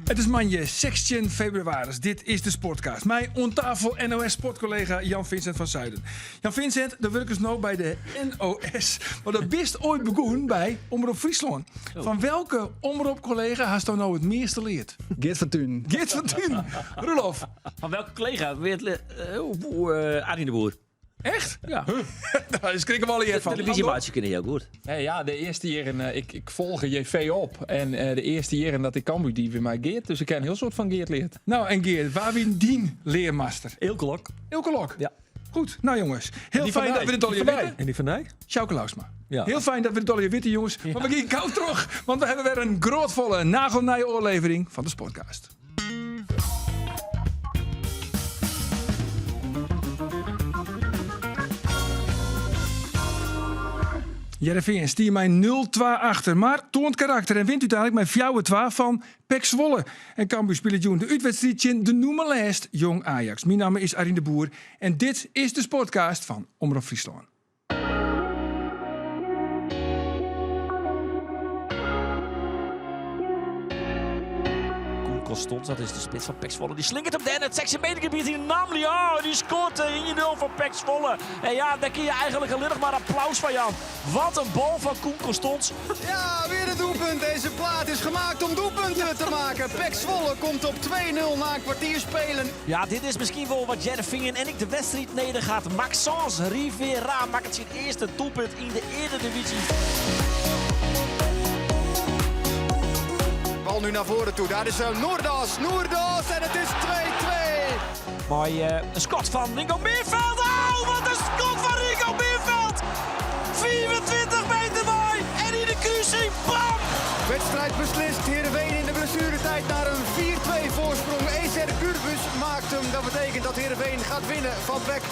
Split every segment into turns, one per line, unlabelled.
It is moandei 16 febrewaris. Dit is de Sportcast. Mei oan tafel NOS-sportkollega Jan Vincent van Zuiden. Jan Vincent, do wurkest no by de NOS. Mar do bist oait begûn by Omrop Fryslân. Fan welke Omrop-kollega hasto no it measte leard?
Geert van Tuinen.
Geert van Tuinen. Roelof.
Fan welke kollega? Arjen de Boer.
Echt?
Ja.
Daar schrikken we al even van.
Televyzjemaatje kinne hiel goed.
Nee, ja, de earste jierren, eh, ik, ik folge JV op. En eh, de earste jierren dat ik Cambuur die wie mei Geert. Dus ik ha in hiel soad fan Geert leard.
Nou, en Geert, wa wie dyn learmaster?
Eelke Lok.
Eelke Lok.
Ja.
Goed, nou jongens. Heel
die van
fijn dat
dij.
we dit al
Die
hier
van dij.
weten.
En die van dij?
Sjouke Lousma.
Ja.
Heel fijn dat we het al hier weten, jongens. Maar we gaan gau terug, want we hebben weer een grootvolle nagelnije oorlevering van de Sportcast. Hearrenfean stie mei 0-2 achter, mar toant karakter en wint úteinlik mei 4-2 fan PEC Zwolle. En Cambuur spilet jûn de útwedstriid tsjin de nûmer lêst Jong Ajax. Myn namme is Arjen de Boer en dit is de Sportcast fan Omrop Fryslân.
Koen Kostons, dat is de spits fan PEC Zwolle. Dy slingert him dêr nei it 16 metergebiet yn. Namli, oh, dy skoart de 1-0 foar PEC Zwolle. En ja, dêr kinne je eigenlik allinnich mar applaus foar jaan. Wat in bal fan Koen Kostons.
Ja, weer een doelpunt. Deze plaat is gemaakt om doelpunten te maken. PEC Zwolle komt op 2-0 na een kwartier spelen.
Ja, dit is miskien wol wat Hearrenfean en ek de wedstriid nedich hat. Maxence Rivera makket syn earste doelpunt yn de earedivyzje.
Bal nu naar voren toe. Daar is eh, Noordas. Noordas en het is 2-2.
Mei eh, in skot fan Ringo Meerveld. Oh, wat in skot fan Ringo Meerveld! 25 meter wei en yn de krusing. Bam!
Wedstrijd beslist. Heerenveen in de blessuretijd naar een 4-2 voorsprong. Eser Gürbüz maakt hem. Dat betekent dat Heerenveen gaat winnen van PEC.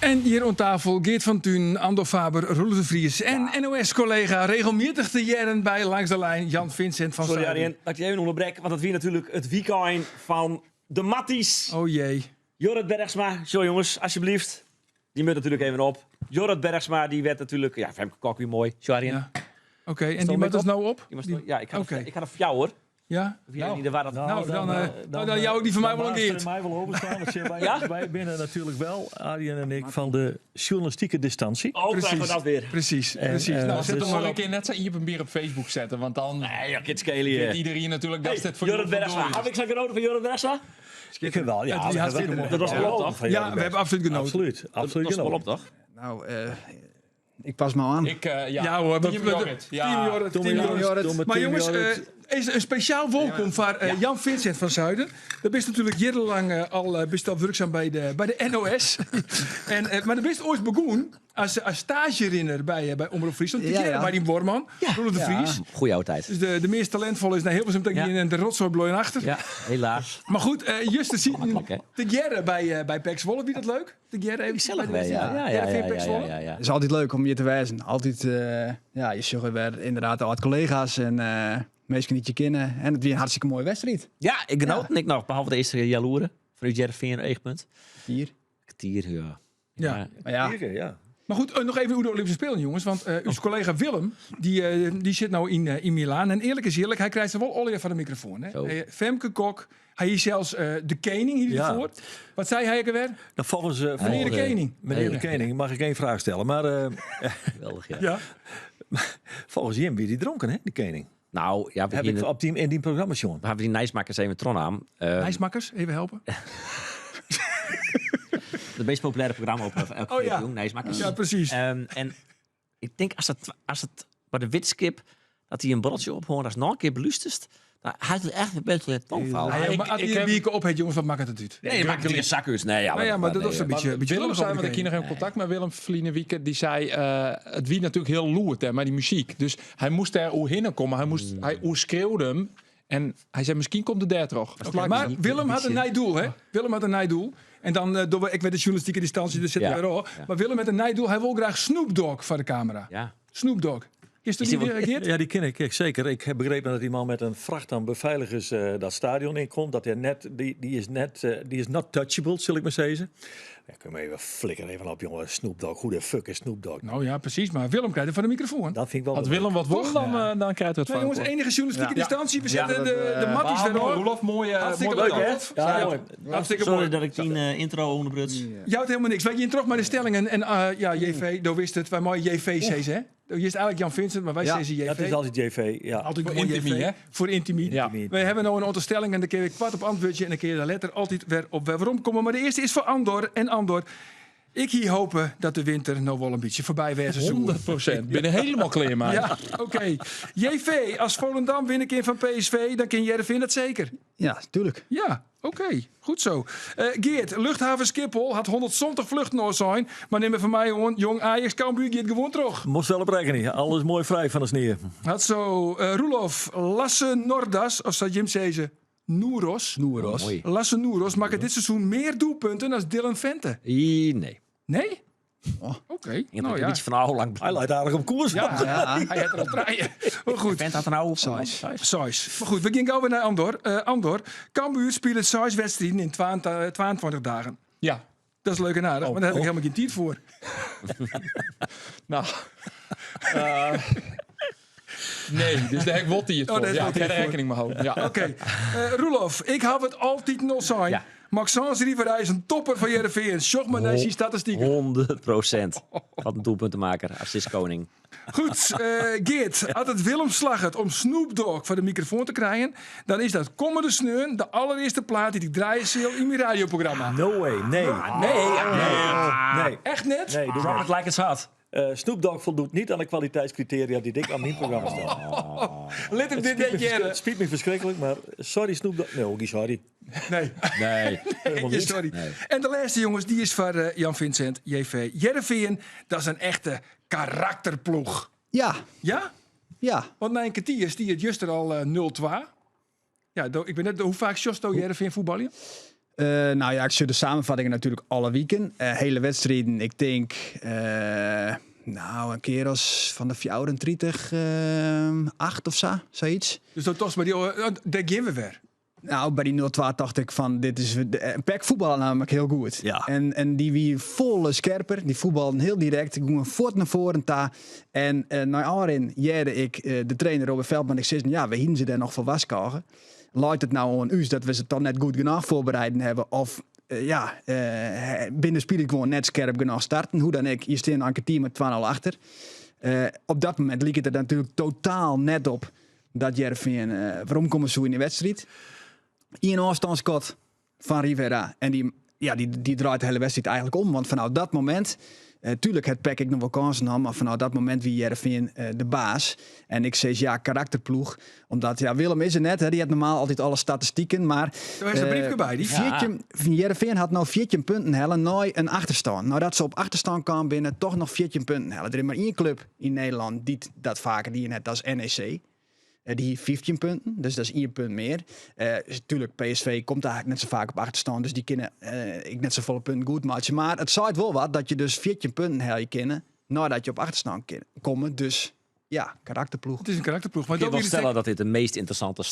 En hjir oan tafel Geert van Tuinen, Andor Faber, Roelof de Vries en NOS-kollega regelmjittich te hearren by Langs de Lijn, Jan Vincent van
Sorry
Zuiden.
Arjen, dat ik dy even ûnderbrek, want dat wie natuerlik it wykein fan de Matties.
Oh jee.
Jorrit Bergsma, zo jongens, alsjeblieft. Dy moat natuerlik even op. Jorrit Bergsma, dy werd natuerlik, ja, Femke Kok wie moai. Zo Arjen.
Ja. Oké, en
Stel
die moat
met
dus no op?
Die was, ja, ik ha,
Oké.
ik ha der fjouwer.
Ja?
Wie nou, waar dat,
Nou, dan, nou, dan jou ik die van mij wel een
keer.
Geert.
mij wel overstaan. Want wij,
Ja?
wij binnen natuurlijk wel, Arjen en ik, van de journalistieke distantie.
Oh, krijgen we dat weer.
Precies,
En,
precies.
eh,
Nou, zet
dus-
hem maar
Zal
op.
ik een net zo iepenbier op Facebook zetten, want dan
Nee, ja, kids Kelly.
weet iedereen natuurlijk dat
Hey,
het voor
Jorrit
Jeroen van
Bergsma.
Doorn
Heb
is.
ik zo'n genoten van Jorrit Bergsma?
Ik heb wel, ja.
Het
we
is hartstikke
hebben
mooi.
Dat was
Ja,
wel op, toch?
van
Ja,
Jorrit
we hebben absoluut genoten.
Absoluut, absoluut
Dat was wel
genoten.
op, toch?
Nou, eh, ik pas me aan.
Ik, eh, ja.
Ja hoor,
Team
we-
Jorrit. Ja.
Team Jorrit,
Tom
Team
Jorrit,
Jorrit.
Tom
Maar
Team
jongens,
Jorrit.
eh, is een speciaal welkom voor eh, Jan Vincent van Zuiden. Dat is natuurlijk jarenlang eh, al eh, best al werkzaam bij de, bij de NOS. en, eh, maar dat is ooit begonnen als, als stagerinner bij, eh, bij Omroep Friesland.
Ja, ja.
Bij die Borman, Roelof de
Ja.
Vries.
Goeie oude tijd.
Dus de, de meest talentvolle is naar Hilversum tegen
Ja.
en de rotzooi bloeien achter.
Ja, helaas.
Maar goed, eh Juste ziet
Makkelijk, hè?
te Gjerre bij, eh bij PEC Zwolle. Wie dat leuk? Te Gjerre even
Gezellig
bij de
bij, ja.
wedstrijd.
Ja, ja,
Heerenveen,
ja,
PEC
ja,
Zwolle.
ja, ja.
Het is altijd leuk om hier te wijzen. Altijd, eh, ja, je zorgt weer inderdaad al collega's en eh mensen die je kennen. En het weer een hartstikke mooie wedstrijd.
Ja, ik genoot ik nog, behalve de eerste jaloeren. Vanuit Heerenveen eegpunt.
Hier.
Kwartier, ja.
Ja.
Maar ja,
Hier, ja.
Maar goed, eh, nog even hoe de Olympische Spelen, jongens. Want eh, uw collega Willem, die, eh, die zit nou in, eh, in Milaan. En eerlijk is eerlijk, hij krijgt er wel olie van de microfoon. Hè?
Zo.
Eh, Femke Kok, hij is zelfs eh, de koning hiervoor.
Ja.
Wat zei hij ook alweer?
Nou, volgens, eh,
Meneer de
eh,
koning.
meneer de Koning mag ik één vraag stellen. Maar eh,
Geweldig, ja.
Ja.
volgens Jim wie die dronken, hè, de koning.
Nou, ja, we
Heb ik
gingen-
op die, in die programma, John.
we hebben die Nijsmakkers even Tron aan. Eh,
Nijsmakkers, even helpen.
het meest populaire programma op eh, elke
Oh, ja.
jong, Nijsmakkers.
Ja, precies.
Ehm, en ik denk als het, als het bij de witskip, dat hij een borreltje ophoort, als nog een keer beluistert, dan hij het echt een beetje tongverhaal.
Ah, ja,
ik-
maar als
ik
hij een
heb-
bierke op heeft, jongens, wat maakt het uit?
Nee, maakt het geen zak uit. Nee, ja,
Maar ja, maar dat
nee,
was een
ja.
beetje, een beetje
Willem
lullig
zei,
over
want
de
ik hier nog
koning.
in contact met Willem verleden weekend. Die zei, eh, het wie natuurlijk heel loerd, hè, maar die muziek. Dus hij moest daar hoe heen komen. Hij, moest, hij hoe schreeuwde hem. En hij zei, misschien komt de derde terug. Dat lijkt me
Maar
niet.
Willem had een nij doel, hè? Willem had een nij doel. En dan, eh, door, we- ik weet de journalistieke distantie, dus zit
Ja.
er weer op.
Ja.
Maar Willem met een nij doel, hij wil graag Snoop Dogg voor de camera.
Ja.
Snoop Dogg. Kinsto
Is
dy
die wel-
Geert?
Ja, die ken ik, ik zeker. Ik heb begrepen dat die man met een vracht aan beveiligers dat stadion inkomt. Dat hij net, die is net, die is not touchable, zal ik maar zeggen. Ja, kun je even flikker even op, jongen. Snoop Dogg. Hoe de fuck is Snoop Dogg?
Nou ja, precies. Maar Willem krijgt het van de microfoon.
Dat vind ik wel
Als
leuk.
Willem wat wordt, dan krijgt hij het
Nou
van.
jongens, enige journalistieke
Ja.
distantie. We zetten
dat,
de matties weer
Mooi,
op.
Roelof, mooi,
Hartstikke
mooi
leuk,
bedankt.
hè?
Ja,
Ja.
mooi.
Hartstikke
Sorry
mooi.
dat ik die intro onderbruts.
Jou het helemaal niks. Wij gaan terug maar de stellingen. En ja, JV, daar wist het. Wij mooie JV zeggen, hè? Je is eigenlijk Jan Vincent, maar wij
Ja,
zeggen JV.
Dat is altijd JV. Ja.
Altijd
Voor
gewoon
intimie,
JV.
hè?
Voor intimie.
Ja.
Wij hebben nou een aantal stellingen en dan kun je kwart op antwoordje en dan kun je daar letter altijd weer op waarom komen. Maar de eerste is voor Andor. En Andor, ik hier hopen dat de winter nou wel een beetje voorbij wezen zou.
100 procent. Binnen helemaal klaar, maar.
Ja, oké. JV, als Volendam winnen kan van PSV, dan kan Jereveen dat zeker.
Ja, tuurlijk.
Ja, oké. Goed zo. Geert, luchthaven Schiphol had 170 vluchten al zijn. Maar neem even mij gewoon, jong Ajax Cambuur gaat gewoon terug.
Moest wel op rekenen. Alles mooi vrij van de sneeuw.
Had zo, Roelof, Lasse Nordas, of zou Jim zeggen, Noeros.
Noeros.
Mooi.
Lasse Noeros maakt dit seizoen meer doelpunten dan Dylan Vente.
Nee.
Nee?
Oh.
Oké,
Ik heb
nou
een
ja.
beetje van oh, lang.
Hij leidt aardig op koers.
Ja,
Ja.
hij had er al draaien. Maar goed.
Vent had een oude
Size.
Size. Maar goed, we gaan gauw weer naar Andor. Andor, Cambuur speelt zes wedstrijden in 22 dagen.
Ja.
Dat is leuk en aardig, maar daar heb ik helemaal geen tijd voor.
Nou. Nee, dus daar heb ik wat die het
Oh,
voor.
daar
Ja,
heeft
ik
Wotti
heb
het
er
voor.
rekening mee houden. Ja.
Oké, Roelof, ik heb het altijd nog zijn.
Ja.
Maxence Rivera is een topper van Heerenveen. Sjok maar naar zijn statistieken.
100 procent. Wat een doelpuntenmaker. Assistkoning.
Goed, Geert, had het Willem Slaggert om Snoop Dogg voor de microfoon te krijgen, dan is dat Komende Sneun de allereerste plaat die ik draaien zal in mijn radioprogramma.
No way. Nee.
Nee, ja.
Nee.
Echt net?
Nee, doe
Drop
maar.
it like it's hot.
Snoop Dogg voldoet niet aan de kwaliteitscriteria die ik aan mijn programma stel.
Let hem dit net jaren.
Het spijt me verschrikkelijk, maar sorry Snoop Dogg. Nee, ook niet sorry.
Nee.
Nee.
Helemaal
Ja,
niet.
sorry. En de laatste jongens, die is voor Jan Vincent, JV. Heerenveen, dat is een echte karakterploeg.
Ja,
Ja?
ja.
Want na een kwartier is die het juist er al 0-2. Ja, ik ben net, hoe vaak sjosto Heerenveen voetballen?
Nou ja, ik zie de samenvattingen natuurlijk alle weken. Hele wedstrijden, ik denk, nou, een keer als van de 34, 8 of zo, zoiets.
Dus dat toch maar die, daar gaan we weer.
Nou, bij die 0-2 dacht ik van, dit is PEC voetballen namelijk heel goed.
Ja.
En die wie volle scherper, die voetballen heel direct. Ik ging voort naar voren ta. En na Arin jerde ik de trainer Robert Veldman. Ik zei, ja, we hielden ze daar nog voor waskagen. Luidt het nou aan u dat we ze dan net goed genoeg voorbereiden hebben? Of binnen speel ik gewoon net scherp genoeg starten. Hoe dan ik, je staat een team met 12 achter. Op dat moment liep het er natuurlijk totaal net op dat Heerenveen waarom komen zo in de wedstrijd? Ian afstandskot van Rivera. En die draait de hele wedstrijd eigenlijk om. Want vanaf dat moment, tuurlijk het PEC ik nog wel kansen had, maar vanaf dat moment wie Heerenveen de baas. En ik zei ja, karakterploeg. Omdat ja, Willem is er net, hè, die had normaal altijd alle statistieken. Maar,
Daar is een briefje bij, die.
Heerenveen had nou 14 punten hellen, nooit een achterstand. Nou dat ze op achterstand kwam binnen, toch nog 14 punten hellen. Er is maar één club in Nederland die dat vaker die net, dat is NEC. Die heeft 15 punten, dus dat is 1 punt meer. Tuurlijk, PSV komt eigenlijk net zo vaak op achterstand, dus die kunnen ik net zo volle punten goed maken. Maar het zou wel wat dat je dus 14 punten hel je kennen nadat je op achterstand komen. Dus ja, karakterploeg.
Het is een karakterploeg. Maar
Ik kan
dat
wel
wil
stellen dat dit de meest interessante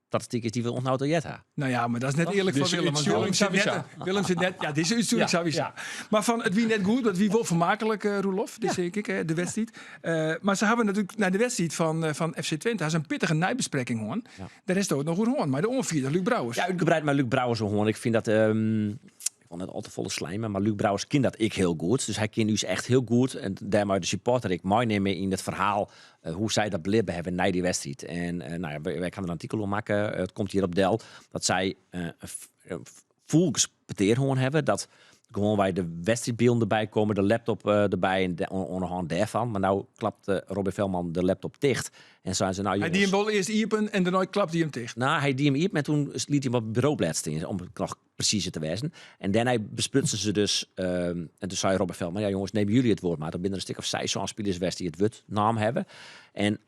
statistiek is die we onthouden tot Jetta.
Nou ja, maar dat is net eerlijk
Dit
van
is
Willem. Want Willem zit net,
uitzoeking
Willem zit net, ja, dit is een uitzoeking
Ja,
sowieso.
ja.
Maar van het wie net goed, dat wie wel vermakelijk, Roelof, dit zie ik, hè, de wedstrijd. Maar ze hebben natuurlijk naar de wedstrijd van FC Twente, daar is een pittige nijbespreking hoor.
Ja.
Daar is het ook nog goed hoor, maar de onvierde, Luc Brouwers.
Ja, uitgebreid maar Luc Brouwers hoor. Ik vind dat, ik wil net al te volle slijmen, maar Luc Brouwers kent dat ik heel goed. Dus hij kent dus echt heel goed. En daarmee de supporter ik meenemen in het verhaal hoe zij dat beleven hebben na die wedstrijd. En nou ja, wij gaan er een artikel om maken. Het komt hier op Del dat zij een volkspeteer gewoon hebben. Dat gewoon wij de wedstrijdbeelden erbij komen, de laptop erbij en de onderhand daarvan. Maar nou klapt Robin Veldman de laptop dicht. En zeiden ze, nou,
Hij
jongens,
die hem wel eerst iepen en daarna klapt hij hem dicht.
Nou, hij die hem iepen en toen liet hij hem op het bureaublad staan, om het nog preciezer te wijzen. En daarna besprutsen ze dus, en toen zei Robin Veldman, ja jongens, nemen jullie het woord maar. Dan binnen een stuk of 6 zo'n spelers west die het woord naam hebben. En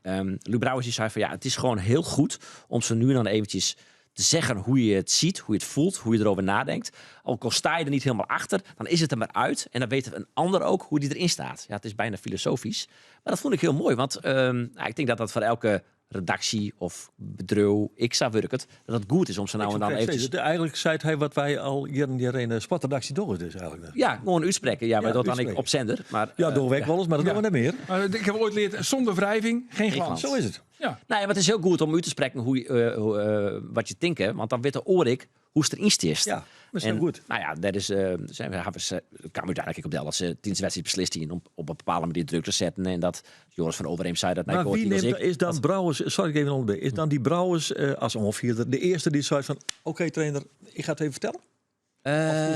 Luc Brouwers die zei van, ja, het is gewoon heel goed om ze nu dan eventjes te zeggen hoe je het ziet, hoe je het voelt, hoe je erover nadenkt. Ook al sta je er niet helemaal achter, dan is het er maar uit. En dan weet een ander ook hoe die erin staat. Ja, het is bijna filosofisch. Maar dat vond ik heel mooi, want nou, ik denk dat dat voor elke redactie of bedrijf, ik zou werken, dat het goed is om ze nou en dan
Ik
eventjes...
Eigenlijk zei hij wat wij al hier in die in de sportredactie doen dus eigenlijk.
Ja, gewoon uitspreken. Ja, maar
Ja,
dat dan ik
uitspreken.
op zender. Maar,
Ja, doorweg wel eens, maar dat doen we niet meer.
Maar ik heb ooit geleerd, zonder wrijving, geen glans.
Zo is het.
Ja.
Nou ja, maar het is heel goed om uit te spreken hoe, je, wat je denkt, want dan weet de oor ik hoe het erin stist.
Ja, dat is heel
En,
goed.
Nou ja, dat is, zijn we, hebben ze, het kwam uiteindelijk op del dat ze tijdens de wedstrijd beslist die om op een bepaalde manier druk te zetten. En dat Joris van Overeem zei dat.
Maar
nee,
wie
ik
neemt, is dan Brouwers, sorry ik even onderbreken, is dan die Brouwers als onvierder de eerste die zei van, oké trainer, ik ga het even vertellen? Of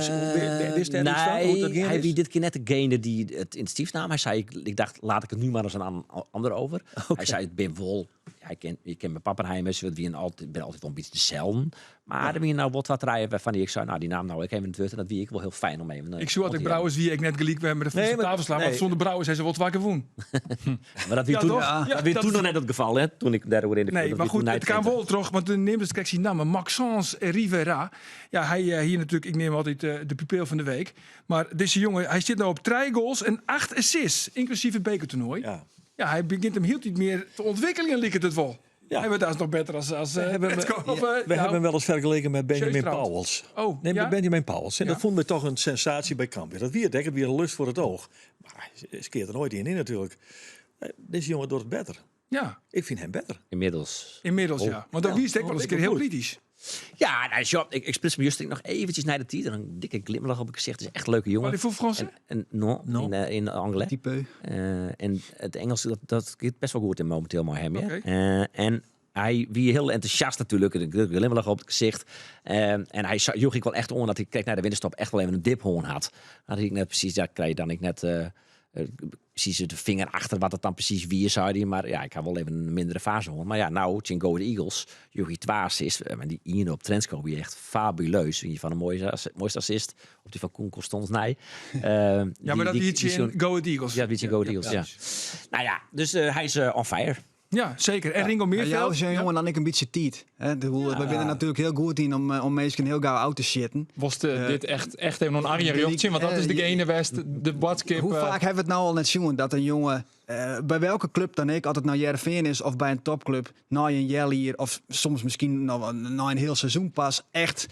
hoe- wist hij niet staan, hoe dat
Nee,
ging
hij
is?
wie dit keer net degene die het initiatief nam. Hij zei, ik dacht, laat ik het nu maar eens aan een ander over. Hij zei, het ben wel, hij kent, je kent mijn Pappenheimers, want wie een altijd, ben altijd wel een beetje dezelfde. Maar er wie nou wat wat rijden waarvan die ik zei, nou die naam nou ik even in het en dat wie ik wel heel fijn om even.
Ik zoek altijd Brouwers wie ik net gelijk ben met de
Nee,
nee,
maar-
tafel slaan.
nee.
Want zonder Brouwers zijn ze wat wakker woen.
Maar dat wie
Ja,
toen,
toch? Ja,
dat wie
dat
toen
is-
nog net het geval, hè? Toen ik daar in de
Nee,
dat
maar
wie toen
goed, het
hij
kan
Twente.
wel toch, want de neemt het kijk namen Maxence Rivera. Ja, hij hier natuurlijk, ik neem altijd de pupil van de week. Maar deze jongen, hij zit nou op 3 goals en 8 assists, inclusief het bekertoernooi. Ja.
Ja.
hij begint hem heel iets meer te ontwikkelen, liep het wel.
Ja.
Hij wordt daar nog beter als
We hebben,
Let's go.
we,
Of,
we
nou,
hebben hem wel eens vergeleken met Benjamin
Sjöstrand.
Powels.
Oh,
Nee,
ja?
met Benjamin Powels. En
Ja.
dat vonden we toch een sensatie bij Cambuur. Dat wie het, het weer een lust voor het oog. Maar hij keert er nooit in natuurlijk. Deze jongen doet het beter.
Ja,
Ik vind hem beter.
Inmiddels.
inmiddels ja. Want dat
Ja.
wist ik wel eens een keer heel
Goed.
kritisch.
Ja, nou, joh, ik splits me juist nog eventjes naar de titel. Een dikke glimlach op het gezicht. Het is echt een leuke jongen.
Maar die voor Fransen?
En, en no,
No.
in Anglais.
Type.
En het Engels, dat gaat best wel goed in momenteel maar hem. Ja?
Oké.
En hij wie heel enthousiast natuurlijk, een glimlach op het gezicht. En hij joeg ik wel echt om dat hij kreeg naar de winterstop echt wel even een diphoorn had. Dan had ik net precies, ja, krijg je dan ik net precies de vinger achter wat het dan precies wie zei die. Maar ja, ik had wel even een mindere fase hoor. Maar ja, nou, Chingo de Eagles, Jochie Twaas is, maar die Ian op Trensko, die echt fabuleus. Vind je van de mooiste assist op die van Koen Constans Nij.
Ja, maar dat liedje in Go Ahead Eagles.
Ja, liedje in Go Ahead Eagles, ja. Nou ja, dus hij is on fire.
Ja, zeker. En Ringo
Ja,
Meerveld.
jou is een jongen dan ik een beetje tiet. Hè? De, hoe, We zijn natuurlijk heel goed in om mensen heel gauw out te zitten.
Was dit echt even een Arjen Rjochtje? Want dat is degene West, de badskip.
Hoe vaak hebben we het nou al net zien dat een jongen, bij welke club dan ik, altijd naar Heerenveen is of bij een topclub, na een jel hier of soms misschien nog na een heel seizoen pas echt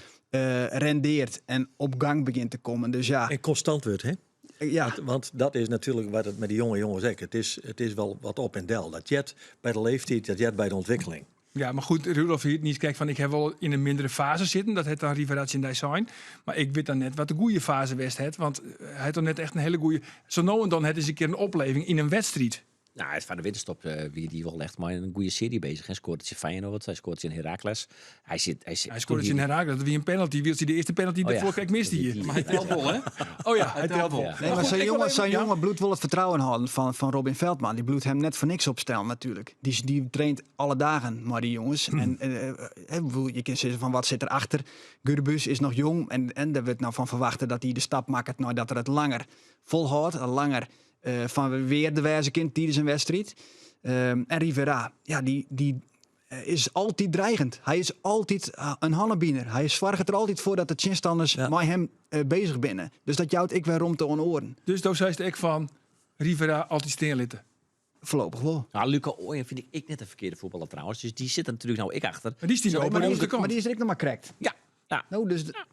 rendeert en op gang begint te komen. Dus ja.
En constant wordt, hè?
Ja.
Want dat is natuurlijk wat het met die jonge jongens is. Het is wel wat op en del. Dat jet bij de leeftijd, dat jet bij de ontwikkeling.
Ja, maar goed, Rudolf hier niet kijkt van ik heb wel in een mindere fase zitten. Dat het dan Rivera in zijn. Maar ik weet dan net wat de goede fase west het. Want hij had dan net echt een hele goede. Zo nou en dan het is een keer een opleving in een wedstrijd.
Nou, het van de winterstop, wie die wel echt maar in een goede serie bezig. Hij scoort het in Feyenoord, hij scoort het in Heracles. Hij zit, hij zit,
Hij scoort het in Heracles, dat wie een penalty. Wie die de eerste penalty
Oh
de
ja.
vorige keer miste hier.
Maar hij telt wel, hè?
Oh ja, hij telt wel.
Ja.
Nee, maar
goed,
zijn
ik wil
jongen,
even-
zijn
ja.
jongen bloed wil het vertrouwen houden van Robin Veldman. Die bloed hem net voor niks opstellen natuurlijk. Die traint alle dagen, maar die jongens. En bedoel, je kunt zeggen van wat zit erachter. Gürbüz is nog jong en daar wordt nou van verwachten dat hij de stap maakt nou dat er het langer volhoudt, langer van weer de wijze kind tijdens een wedstrijd. En Rivera, ja, die is altijd dreigend. Hij is altijd een hannebiener. Hij zorgt er altijd voor dat de tegenstanders met hem bezig binnen. Dus dat jouwt ik weer rond de onoren.
Dus toen zei ik van Rivera altijd stilzitten.
Voorlopig wel.
Nou, Luca Ooyen vind ik net een verkeerde voetballer trouwens. Dus die zit er natuurlijk nou ik achter.
Maar die is die
Maar
op de
die,
kant.
maar die is er ook nog maar correct.
Ja. Ja.
Nou, dus
Ja.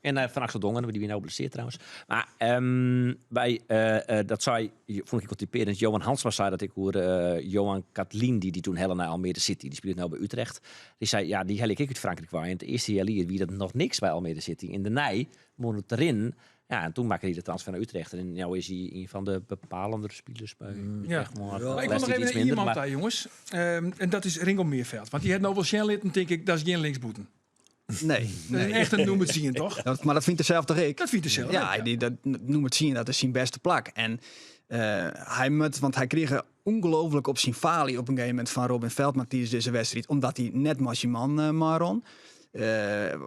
En Van Axel Dongen, die weer nou blesseerd trouwens. Maar bij, dat zei, vond ik wel typerend. Johan Hansma zei dat ik hoor Johan Katlien, die toen helle naar Almere City, die speelde nou bij Utrecht. Die zei, ja, die hel ik uit Frankrijk waar. En het eerste jaar wie dat nog niks bij Almere City. In de Nij, mocht het erin. Ja, en toen maakte hij de transfer naar Utrecht. En nu is hij een van de bepalende spelers bij Utrecht.
Ja.
Maar
Maar ik wil
les
nog
hij
even
iets
naar
minder,
iemand
maar
daar, jongens. En dat is Ringo Meerveld. Want die had nou wel Shen denk ik, dat is geen linksboeten.
Nee,
Dat is
nee.
echt een noem het zien, toch?
Dat, maar dat vindt er zelf toch ik?
Dat vindt er zelf
Ja,
ik, ja.
Die, dat noem het zien, dat is zijn beste plak. En hij moet, want hij kreeg ongelooflijk op zijn falie op een gegeven moment van Robin Veldman tijdens deze wedstrijd, omdat hij net Massiman Maron.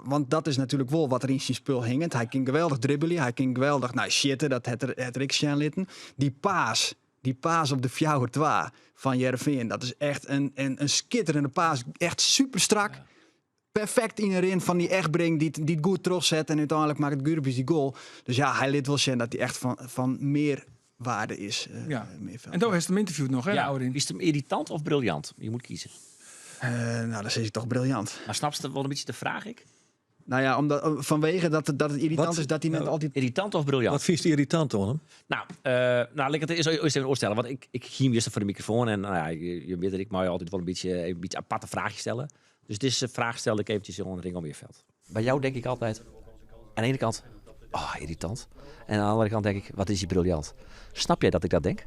Want dat is natuurlijk wel wat er in zijn spul hing. Hij kon geweldig dribbelen, hij kon geweldig, nou shitten, dat het er, het er ik zijn litten. Die paas op de fjouwer twa van Heerenveen, dat is echt een schitterende paas, echt super strak.
Ja.
perfekt yn 'e rin fan dy Egbrink dy't dy't goed trochset en úteinlik makket Gürbüz dy goal. Dus ja, hy lit wol sjen dat hy echt fan, fan mear waarde is. Uh,
ja. En do hast him ynterviewd noch, hè,
Ja.
Aurin?
Is het hem irritant of briljant? Je moet kiezen.
Uh, nou, dat is toch briljant.
Maar snap je wel een beetje de vraag ik?
Nou ja, omdat, eh, vanwege dat, het- dat het irritant
Wat?
is dat hij net
Nou,
altijd...
Irritant of briljant?
Wat vind je irritant aan hem?
Nou, eh nou, laat ik het eerst eerst even voorstellen. Want ik, ik ging juist voor de microfoon en nou ja, je, je weet dat ik mij altijd wel een beetje, een beetje aparte vraagjes stellen. Dus deze vraag stelde ik eventjes in Ringo Meerveld. Bij jou denk ik altijd, aan de ene kant, oh, irritant. En aan de andere kant denk ik, wat is hij briljant. Snap jij dat ik dat denk?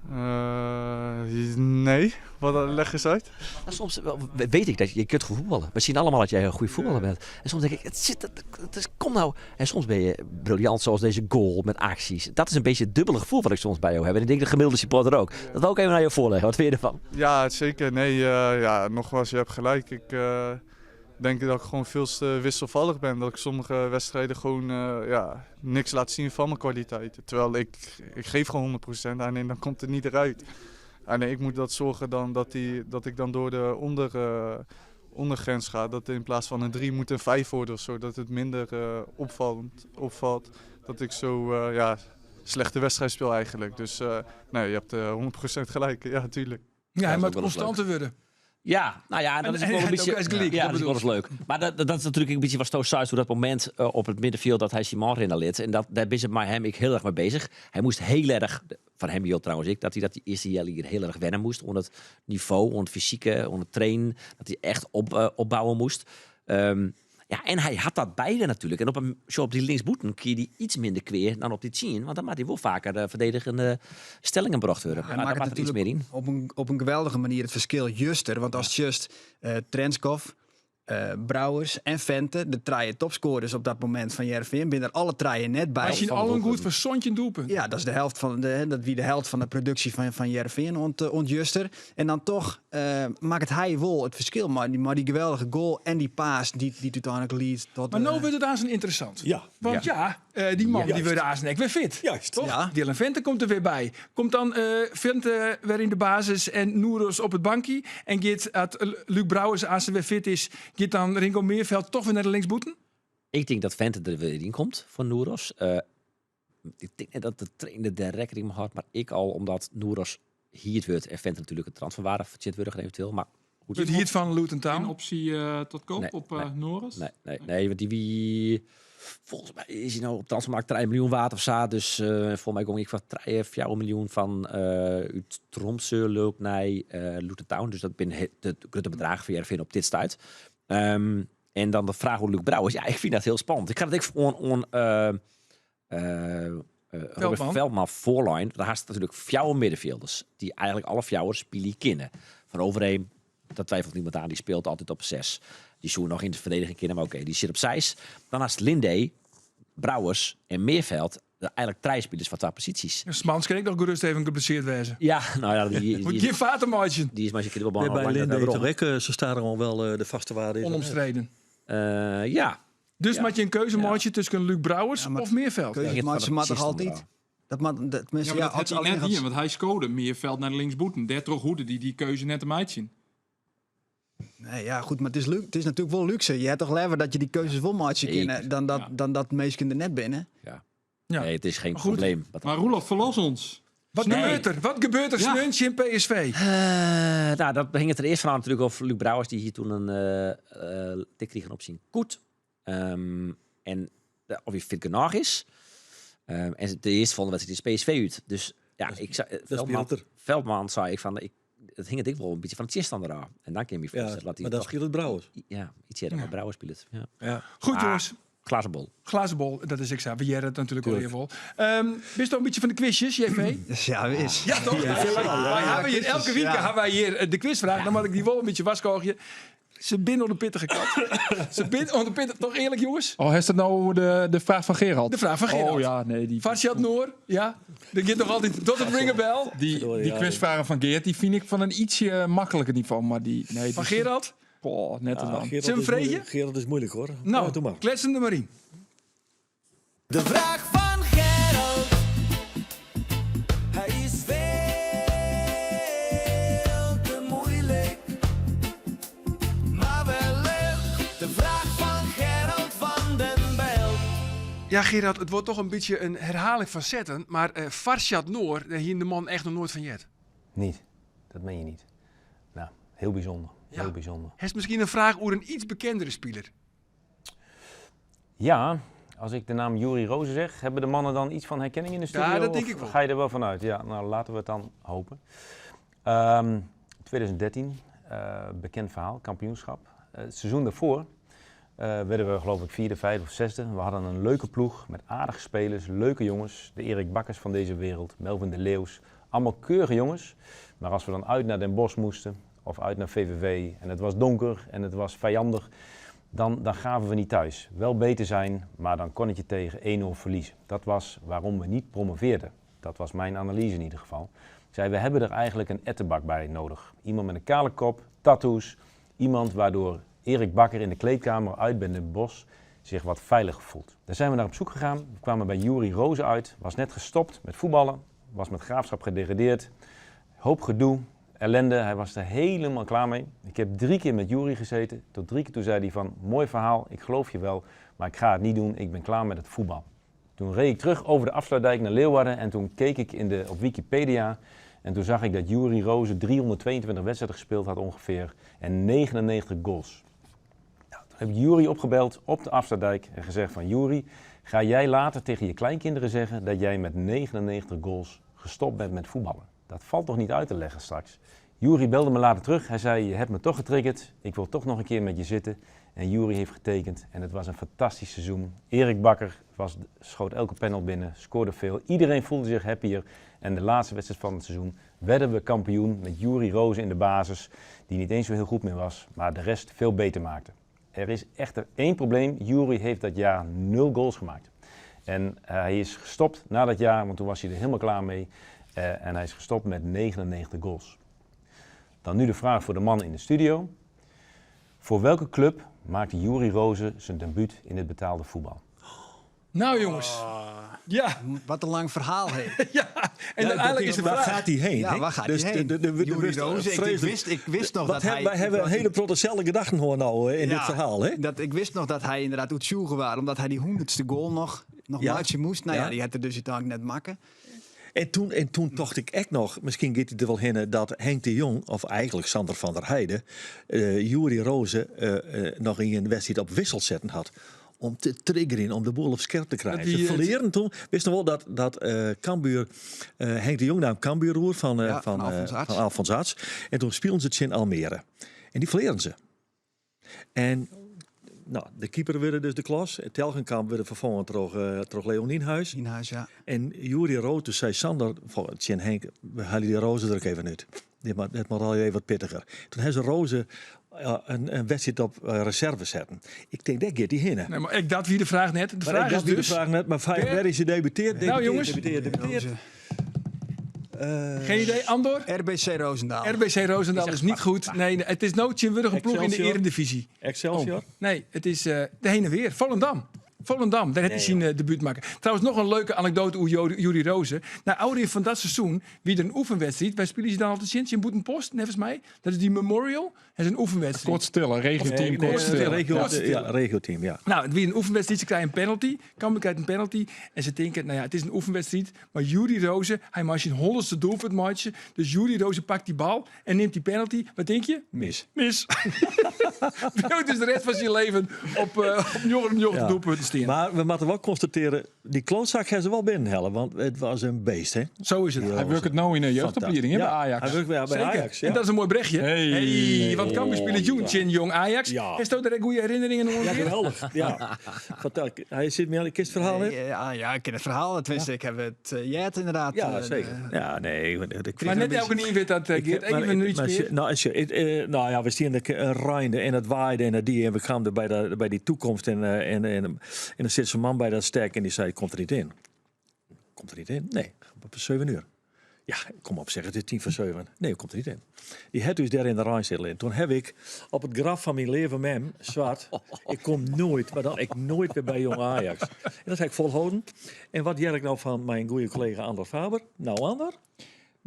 Eh, nee, wat eh, leg eens uit.
Nou, soms wel, weet ik dat je, je kunt goed voetballen. We zien allemaal dat jij een goede voetballer bent. En soms denk ik, het zit, het, het is, kom nou. En soms ben je briljant, zoals deze goal met acties. Dat is een beetje het dubbele gevoel wat ik soms bij jou heb. En ik denk de gemiddelde supporter ook. Dat wil ik even naar jou voorleggen. Wat vind je ervan?
Ja, zeker. Nee, eh, ja, nogmaals, je hebt gelijk. Ik eh, denk dat ik gewoon veel te wisselvallig ben. Dat ik sommige wedstrijden gewoon eh, ja, niks laat zien van mijn kwaliteit. Terwijl ik, ik geef gewoon 100% aan en dan komt het niet eruit. Alleen ik moet dat zorgen dan dat, die, dat ik dan door de onder, eh, ondergrens ga. Dat in plaats van een 3 moet een 5 worden of zo. Dat het minder eh, opvallend, opvalt. Dat ik zo eh, ja, slechte wedstrijd speel eigenlijk. Dus eh, nee, je hebt eh, 100% gelijk. Ja, tuurlijk.
Ja, hij
is
moet
ook wel eens
constanter worden.
Ja, nou ja, dat
En-
is ook
en
wel een
hij
beetje.
had ook eens gelijk,
ja,
dat
dat is wel eens leuk. Maar dat, dat, dat is natuurlijk een beetje wat Stoos Zuid, hoe dat moment eh, op het middenveld dat hij Simon rennen En dat, daar is het maar hem ik heel erg mee bezig. Hij moest heel erg, van hem hield trouwens ik, dat hij dat die eerste jaar hier heel erg wennen moest. Onder het niveau, onder het fysieke, onder het trainen. Dat hij echt op, eh, opbouwen moest. Ehm, ja, en hij had dat beide natuurlijk. En op, een, zo op die linksboeten kun je die iets minder kweer dan op die 10. Want dan maakt hij wel vaker de verdedigende stellingen bracht worden.
Hij
Maar daar
maakt
maakt
het
er iets meer
natuurlijk
in.
op een, op een geweldige manier het verschil juster. Want als just eh Trenskov, eh, Brouwers en Vente, de trije topscorers op dat moment van Jervin, binnen er alle trije net bij.
Als je al een goed voor Sontje doelpunt.
Ja, dat is de helft van de, hè, dat wie de helft van de productie van, van Jereveen ont, eh, ontjuster. En dan toch eh, maakt hij wel het verschil. Maar die, maar die geweldige goal en die paas die, die het uiteindelijk leidt tot.
Maar
eh,
nou wordt het aan zijn interessant.
Ja.
Want ja, eh, die man die wordt aan zijn weer fit.
Juist.
Toch?
Ja.
Dylan Vente komt er weer bij. Komt dan eh Vente weer in de basis en Noeros op het bankje. En gaat dat Luc Brouwers als ze weer fit is, gaat dan Ringo Meerveld toch weer naar de linksboeten?
Ik denk dat Vente er weer in komt voor Noeros. Eh, ik denk net dat de trainer de rekening mee had, maar ik al, omdat Noeros hier het wordt en Vente natuurlijk een transferwaarde vertrouwd eventueel. Maar goed.
Het hier van Luton
Geen
Town.
optie eh, tot koop
Nee,
op eh
nee.
Norris?
Nee, nee, nee, want die wie... Volgens mij is hij nou op transfermarkt 3 miljoen waard of zo. Dus eh volgens mij kom ik van 3, 4 miljoen van eh uit Tromsø, leuk naar eh Luton Town. Dus dat binnen de grote bedragen voor Jervin op dit stuit. Ehm, en dan de vraag hoe Luc Brouwers. Ja, ik vind dat heel spannend. Ik ga het ik on, on, eh, eh, eh, Robert
Veldman.
Veldman voorline. Daar haast natuurlijk fjouwer middenvelders. Die eigenlijk alle fjouwer spelen kennen. Van Overheem, dat twijfelt niemand aan. Die speelt altijd op zes. Die zoeken nog in de verdediging kennen, maar oké, die zit op zes. Dan haast Linde, Brouwers en Meerveld. de Eigenlijk drie spelers van twee posities.
Smans kan ik nog gerust even geblesseerd wezen.
Ja, nou ja, die, die,
Moet
die,
geen vatenmaatje.
die is maar eens een keer
Nee, bij Linde
waarom.
toch ook, eh, ze staan er al wel eh, de vaste waarde. is.
Onomstreden.
Eh, ja,
Dus
Ja.
maak je een keuzemaatje tussen Luc Brouwers
Ja, maar
of Meerveld.
keuze
Ja,
maakt ze maar toch
precies
altijd. Dat maakt dat,
Ja,
tenminste,
maar
ja,
dat had
als
hij
alleen
net
gaat-
hier, want hij scoorde Meerveld naar de linksboeten. Daar hoede die die keuze net te zien.
Nee, ja, goed, maar het is, lu- het is natuurlijk wel luxe. Je hebt toch liever dat je die keuzes wel maakt
Zeker.
kennen dan dat,
Ja.
dan dat meesken er net binnen.
ja.
Ja.
Nee, het is geen
Maar goed.
probleem. Wat
Maar Roelof, verlos ons.
Wat
Nee.
gebeurt er? Wat gebeurt er
Ja.
Snuntje in PSV?
Eh, nou, dat hing het er eerst van aan natuurlijk of Luc Brouwers die hier toen een eh eh, tik kreeg op zijn koet. Ehm, en eh, of hij fit genoeg is. Ehm, en de eerste volgende wedstrijd is PSV uit. Dus ja, ik zei, eh, Veldman,
speelt er.
Veldman zei ik van, ik, het hing het ik wel een beetje van het tegenstander af. En dan kun je me
Ja,
voorstellen dat hij
maar dan
toch
speelt het Brouwers.
ja, iets eerder, maar Brouwers speelt het. Ja.
Ja.
Goed
Ah.
jongens,
Glazen bol.
glazen bol, dat is ik zei. We jaren het natuurlijk al heel vol. Ehm bist u een beetje van de quizjes, JV?
Dus ja, is.
Ja, toch? Ja, wij hebben hier elke week
ja.
hebben wij hier eh, de quizvraag. Dan moet ik die wel een beetje waskoogje. Ze binnen onder de pittige kant. Ze binnen onder de pittige... Toch eerlijk, jongens?
Oh, is dat nou de, de vraag van Gerald?
De vraag van Gerald.
Oh ja, nee. Die,
Farshad Noor, ja. Dat gaat nog altijd tot het ring a bell.
die,
Verdorie,
die
ja,
quizvragen van Geert, die vind ik van een ietsje makkelijker niveau. Maar die... Nee,
Van
die-
Gerald?
Poh, net het dan.
Gerald
Zullen we
is
vreten?
moeilijk- Gerald is moeilijk hoor.
Nou,
Ja, doe maar.
klets hem er maar in.
De vraag van Gerald. Hij is veel te moeilijk. Maar wel leuk. De
Ja, Gerard, it wurdt toch in bytsje in herhaling fan setten, mar Farshad Noor, dêr hiene de mannen echt noch noait fan heard.
Niet, dat meen je niet. Nou, heel bijzonder.
Ja.
Heel bijzonder.
Hast miskien in fraach oer in iets bekendere spiler?
Ja, als ik de naam Yuri Roosen zeg, hebben de mannen dan iets van herkenning in de studio?
Ja, dat denk
Of
ik wel.
Ga je er wel van uit? Ja, nou laten we het dan hopen. 2013, bekend verhaal, kampioenschap. Het seizoen daarvoor werden we geloof ik vierde, vijfde of zesde. We hadden een leuke ploeg met aardige spelers, leuke jongens. De Erik Bakkers van deze wereld, Melvin de Leeuws. Allemaal keurige jongens. Maar als we dan uit naar Den Bosch moesten of uit naar VVV en het was donker en het was vijandig, dan gaven we niet thuis. Wel beter zijn, maar dan kon het je tegen 1-0 verliezen. Dat was waarom we niet promoveerden. Dat was mijn analyse in ieder geval. Ik zei, we hebben er eigenlijk een ettenbak bij nodig. Iemand met een kale kop, tattoos. Iemand waardoor Erik Bakker in de kleedkamer uit bij Den Bosch zich wat veiliger voelt. Daar zijn we naar op zoek gegaan. We kwamen bij Yuri Roosen uit. Was net gestopt met voetballen. Was met Graafschap gedegradeerd. Hoop gedoe, ellende. Hij was er helemaal klaar mee. Ik heb 3 keer met Yuri gezeten. Tot 3 keer toe zei hij van, mooi verhaal, ik geloof je wel, maar ik ga het niet doen, ik ben klaar met het voetbal. Toen reed ik terug over de afsluitdijk naar Leeuwarden en toen keek ik op Wikipedia en toen zag ik dat Yuri Roosen 322 wedstrijden gespeeld had ongeveer en 99 goals. Toen heb ik Yuri opgebeld op de afsluitdijk en gezegd van, Yuri, ga jij later tegen je kleinkinderen zeggen dat jij met 99 goals gestopt bent met voetballen? Dat valt toch niet uit te leggen straks? Yuri belde me later terug. Hij zei, je hebt me toch getriggerd. Ik wil toch nog een keer met je zitten. En Yuri heeft getekend en het was een fantastisch seizoen. Erik Bakker schoot elke panel binnen, scoorde veel. Iedereen voelde zich happier. En de laatste wedstrijd van het seizoen werden we kampioen met Yuri Roosen in de basis, die niet eens zo heel goed meer was, maar de rest veel beter maakte. Er is echter één probleem. Yuri heeft dat jaar 0 goals gemaakt. En hij is gestopt na dat jaar, want toen was hij er helemaal klaar mee. En hij is gestopt met 99 goals. Dan nu de vraag voor de man in de studio. Voor welke club maakte Yuri Roosen zijn debuut in het betaalde voetbal?
Nou jongens. Ja.
Wat een lang verhaal, hè.
Ja, en
Ja,
uiteindelijk is de
waar
vraag...
gaat hij heen?
Ja,
hè?
waar gaat
Dus
hij heen?
de
Yuri
wist-
Roosen,
vreselijk.
ik wist nog
Wat
dat hij
wij hebben een hele dezelfde gedachten hoor nou, in
Ja,
dit verhaal, hè?
Dat, ik wist nog dat hij inderdaad oetjoegen was, omdat hij die 100ste goal nog maatje moest. Die had er dus uiteindelijk net makken.
En toen dacht ik echt nog, misschien gaat hij er wel heen, dat Henk de Jong, of eigenlijk Sander van der Heijden, Yuri Roosen nog in een wedstrijd op wissel zetten had. Om te triggeren, om de boel op scherp te krijgen.
Dat die,
Ze verleren toen. Wist nog wel dat Cambuur, Henk de Jong nam Cambuur roer
Ja, van Alfons Arts.
van Alfons Arts. En toen speelden ze het in Almere. En die verleren ze. En de keeper werd dus de klas. Telgenkamp werd vervangen door Leon Nienhuis.
Nienhuis, ja.
En Yuri Roosen zei Sander, voor Tjen Henk, we halen die Roosen er ook even uit. Dit mag al even wat pittiger. Toen hebben ze Roosen een wedstrijd op reserve zetten. Ik denk, daar gaat die heen.
Nee, maar ik dat wie de vraag net. De
Maar
vraag
ik dat
is
wie de
dus
vraag net, maar vijf
Wer-
Berry, ze debuteert,
Nou,
debuteert,
jongens.
debuteert, debuteert.
Roosen.
Geen idee, Andor?
RBC Roosendaal.
RBC Roosendaal is niet goed. Nee, nee, het is noodje een ploeg in de
Excelsior.
Eredivisie.
Excelsior?
Oh. Nee, het is de heen en weer. Volendam. Volendam, daar heeft hij zijn debuut maken. Trouwens, nog een leuke anekdote over Yuri Roosen. Na Audi van dat seizoen, wie er een oefenwedstrijd. Wij spelen ze dan altijd sinds in Boetenpost, volgens mij. Dat is die Memorial. Dat is een oefenwedstrijd.
Kort stil, een regioteam,
Nee,
kort
nee,
stil.
Kort stil.
Ja, regioteam, ja.
Nou, wie een oefenwedstrijd, ze krijgen een penalty. Cambuur krijgt een penalty. En ze denken, het is een oefenwedstrijd. Maar Yuri Roosen, hij maakt zijn 100ste doelpunt matje. Dus Yuri Roosen pakt die bal en neemt die penalty. Wat denk je?
Mis.
Mis. Brood is de rest van zijn leven op njorren doelpunten staan.
Maar we moeten wel constateren, die klootzak gaan ze wel binnenhalen, want het was een beest, hè?
Zo is het.
Hij werkt het nou in de jeugdopleiding, hè, bij
Ja,
Ajax.
Hij werkt bij
Zeker.
Ajax, ja.
En dat is een mooi berichtje.
Hey.
Hey, want Cambuur speelt Jong, Chin Jong Ajax.
Ja.
Is dat er goede herinneringen aan?
Ja, geweldig. Ja. Vertel, hij zit meer aan het kistverhaal, hè?
Ja, ja, ik ken het verhaal. Tenminste, ik heb het jet inderdaad.
Ja, zeker. Ja, nee, ik
Maar net elke nieuw weet dat, Geert.
Maar
Even
ik-
iets
maar
meer.
nou, als je, het nou ja, we zien de Rijn en het waaide en het die en we kwamen er bij die toekomst en er zit zo'n man bij dat stek en die zei, komt er niet in. Komt er niet in? Nee, op 7 uur. Ja, kom op, zeg, het is tien voor zeven. Nee, komt er niet in. Die had dus daar in de Rijn zitten. Toen heb ik op het graf van mijn leven mem, zwart, ik kom nooit, maar dan ik nooit meer bij Jong Ajax. En dat heb ik volhouden. En wat jerk ik nou van mijn goede collega Andor Faber? Nou, Andor?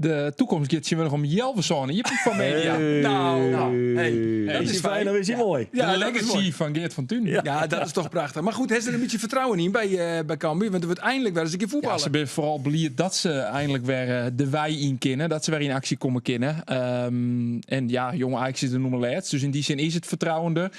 De toekomst giet tsjintwurdich om healwei sânen iepen foar media.
Nou, nou, hey, dat
Is
is
hij fijn
fijn.
of is hij mooi?
Ja,
de
dat is
legacy
mooi.
fan Geert van Tuinen.
Ja, dat is toch prachtich. Mar goed, ha se der in bytsje fertrouwen yn by, by Cambuur? Want der wurdt einlik wer ris in kear
Ja,
fuotballe.
se binne foaral bliid dat se einlik wer de wei yn kinne. Dat se wer yn aksje komme kinne. En ja, Jong Ajax is de nûmer lêst. Dus yn dy sin is it fertrouwen der.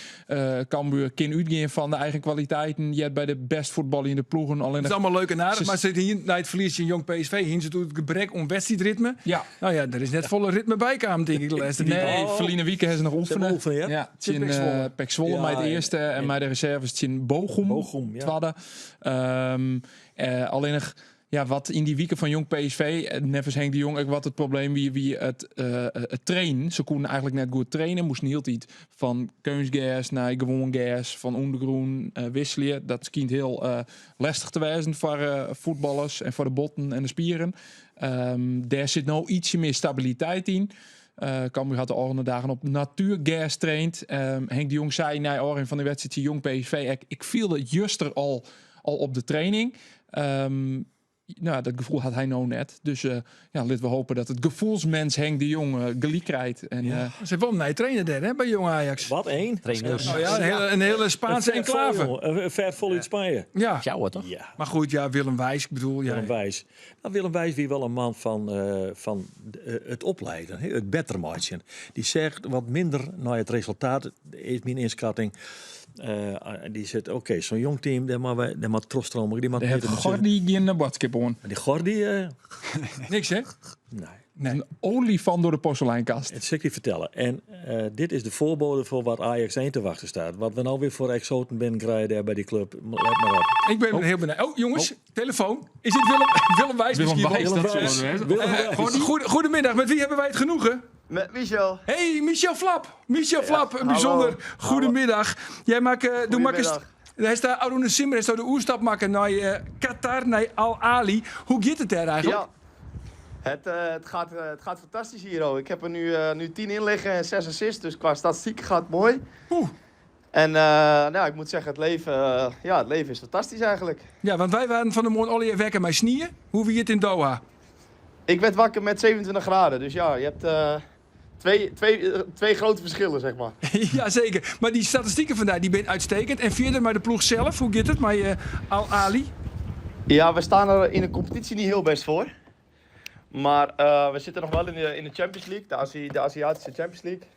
Cambuur kin útgean fan de eigen kwaliteiten. Heart by de bêst fuotbaljende ploegen.
Het
Allinnich
is allemaal leuk en aardich,
Ze-
mar se hier nei it ferlies tsjin Jong PSV hiene se it gebrek oan wedstriidritme.
Ja.
Nou ja, der is net folle ritme by kaam, tink ik, de lêste wike.
Nee, ferline wike ha se noch oefene.
hebben oefenen, ja.
Ja, tsjin
Pek Zwolle.
PEC Zwolle
Ja,
mei it
en-
earste en
en-
mei de reserves tsjin Bochum,
Bochum, ja.
twadde. Allinnich, ja, wat yn dy wike fan Jong PSV, neffens Henk de Jong, ek wat it probleem wie, wie it trainen. Se koene eigentlik net goed traine, moasten hieltyd fan keunstgers nei gewoan gers, fan ûndergrûn wikselje. Dat skynt hiel lestich te wêzen foar fuotballers en foar de botten en de spieren. Dêr sit no ytsje mear stabiliteit yn. Cambuur hat de ôfrûne dagen op natuergers traind. Henk de Jong sei nei ôfrin fan de wedstriid tsjin Jong PSV ek, ik fielde it juster al op de training. Nou, dat gefoel hat hy no net. Dus ja, litte we hoopje dat it gefoelsmens Henk de Jong gelyk krijt. En,
Se ha wol in nije trainer dêr, hè, by Jong Ajax.
Wat één?
Trainers.
Nou ja, een hele Spaanse
Een vet vol,
enclave.
jongen. Een vet vol uit Spanje.
Ja.
Fjouwer, toch?
Ja.
Maar goed, ja, Willem Wijs, ik bedoel... Ja,
Willem Wijs. Nou, Willem Wijs wie wel een man van het opleiden, hè, it better meitsjen. Dy sjocht wat minder nei it resultaat, is myn ynskatting. Dy seit, oké, so'n jong team, dêr moatte wy, dêr moat trochstreame, dy moat
Dêr hat
better
Gordy gjin boadskip oan.
Maar dy Gordy,
Niks, hè?
Nee.
Nee.
In olifant troch de porseleinkast.
Dat sil ik dy fertelle. En dit is de foarbode foar wat Ajax 1 te wachtsjen stiet. Wat we no wer foar eksoaten binnenkrije dêr by dy klup. Let mar op.
Ik ben hiel benijd. Oh, jongens, telefoon. Is dit Willem, Willem Wijs
Willem
misschien
Wijs,
wel?
dat
Willem
zou
Wijs.
wel
Willem
wezen.
Wijs.
Goedemiddag, met wie hebben wij het genoegen?
Met Michel.
Hey, Michel Vlap. Michel Vlap, een
hallo.
bijzonder goedemiddag. Jij maakt, doe maak eens.
Goedemiddag.
Hy is ôfrûne simmer is de oerstap makke nei Qatar, nei Al Ahli. Hoe giet it dêr eigentlik?
Ja. Het gaat fantastisch hier. Oh. Ik heb er nu 10 in liggen en 6 assists. Dus qua statistiek gaat het mooi.
Oeh.
En nou, ik moet zeggen, ja, het leven is fantastisch eigenlijk.
Ja, want wy waarden fan 'e moarn allegear wekker mei snie. Hoe wie it yn Doha?
Ik werd wakker met 27 graden. Dus ja, je hebt twee grote verschillen, zeg maar.
Ja, zeker. Mar dy statistiken fan dy, dy binne uitstekend. En fierder, mei de ploech sels, hoe giet it mei Al Ahli?
Ja, we staan er in de competitie niet heel best voor. Maar we zitten nog wel in de Champions League, de Aziatische Champions League.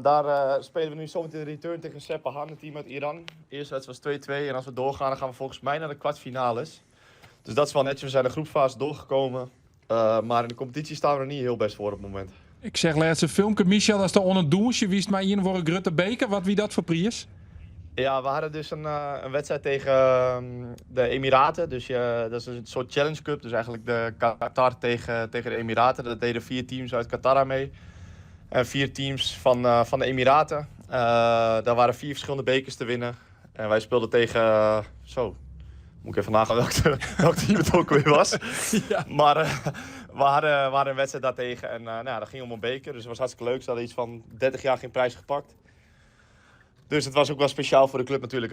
Daar spelen we nu zometeen de return tegen Sepahan, het team uit Iran. De eerste wedstrijd was 2-2 en als we doorgaan, dan gaan we volgens mij naar de kwartfinales. Dus dat is wel netjes, we zijn de groepsfase doorgekomen. Maar in de competitie staan we er niet heel best voor op het moment.
Ik seach lêst in filmke, Michel, datst oan it dûnsjen wiest mei ien foar in grutte beker. Wat wie dat foar priis?
Ja, we hadden dus een wedstrijd tegen de Emiraten. Dus dat is een soort Challenge Cup. Dus eigenlijk de Qatar tegen de Emiraten. Dat deden 4 teams uit Qatar aan mee. En 4 teams van de Emiraten. Daar waren 4 verschillende bekers te winnen. En wij speelden tegen... zo, moet ik even nagaan welk team het ook weer was. Maar we hadden een wedstrijd daartegen. En dat ging om een beker. Dus het was hartstikke leuk. Ze hadden iets van 30 jaar geen prijs gepakt. Dus het was ook wel speciaal voor de club natuurlijk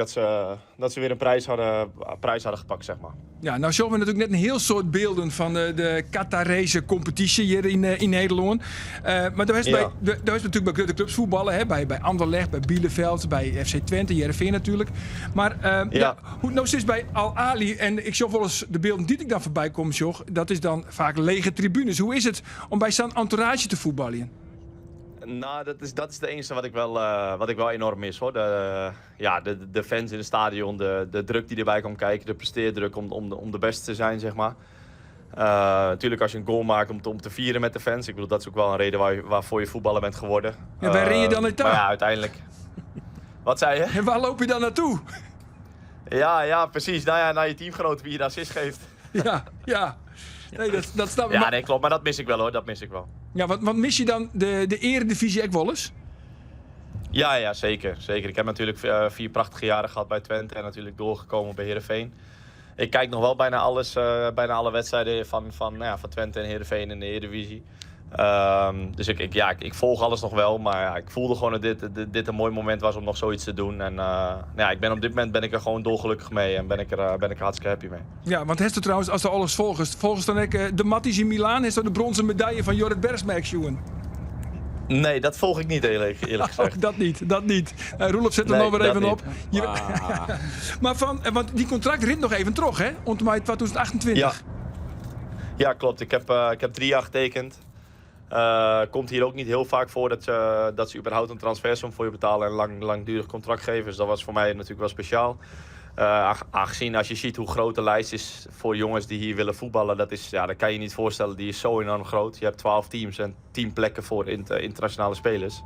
dat ze weer een prijs hadden gepakt, zeg maar.
Ja, nou sjogge we natuerlik net in hiel soad bylden fan de Qatarese kompetysje hjir yn Nederlân. Mar dêr is by, dêr is natuerlik by grutte klups fuotballe, hè? By Anderlecht, by Bielefeld, by FC Twente, Heerenveen natuerlik. Mar ja, hoe't no is by Al Ahli, en ik sjoch wolris de bylden dy't ik dan foarby kom, sjoch, dat is dan faak lege tribunes. Hoe is it om by sa'n entourage te fuotbaljen?
Nou, dat is de enige wat ik wel enorm mis, hoor. De fans in het stadion, de druk die erbij komt kijken, de presteerdruk om de beste te zijn, zeg maar. Natuurlijk als je een goal maakt om te vieren met de fans. Dat is ook wel een reden waarvoor je voetballer bent geworden.
Ja, waar rin je dan naartoe?
Maar ja, uiteindelijk. Wat zei je?
En waar loop je dan naartoe?
Ja, ja, precies. Nou ja, naar je teamgenoot wie je de assist geeft.
Ja, ja. Nee, dat snap ik.
Ja,
Maar
nee, klopt. Maar dat mis ik wel, hoor. Dat mis ik wel.
Ja, want mis je dan de eredivisie ook wel eens?
Ja, ja, zeker. Zeker. Ik heb natuurlijk 4 prachtige jaren gehad bij Twente en natuurlijk doorgekomen bij Heerenveen. Ik kijk nog wel bijna alle wedstrijden van Twente en Heerenveen in de Eredivisie. Ehm, dus ik, ik, ja, ik, ik, volg alles nog wel. Maar ja, ik voelde gewoon dat dit, dit, dit, een mooi moment was om nog zoiets te doen. En uh, nou ja, ik ben op dit moment ben ik er gewoon dolgelukkig mee. En ben ik er, uh, ben ik er hartstikke happy mee.
Ja, want Hester trouwens, als er alles volgens, volgens dan ik de Matties in Milaan, is dat de bronzen medaille van Jorrit Bergsma sjoen?
Nee, dat volg ik niet eerlijk, eerlijk gezegd.
Oh, dat niet, dat niet. Uh, Roelof zet er
nee,
nog weer even
niet.
op. Je, ah. maar van, want die contract rint nog even terug, hè? Ont mei 2028.
Ja, ja klopt. Ik heb, uh, ik heb drie jaar getekend. Uh, komt hier ook niet heel vaak voor dat ze, dat ze überhaupt een transfersom voor je betalen en lang, langdurig contract geven. Dus dat was voor mij natuurlijk wel speciaal. Uh, aangezien als je ziet hoe groot de lijst is voor jongens die hier willen voetballen, dat, is, ja, dat kan je niet voorstellen. Die is zo enorm groot. Je hebt 12 teams en 10 plekken voor internationale spelers.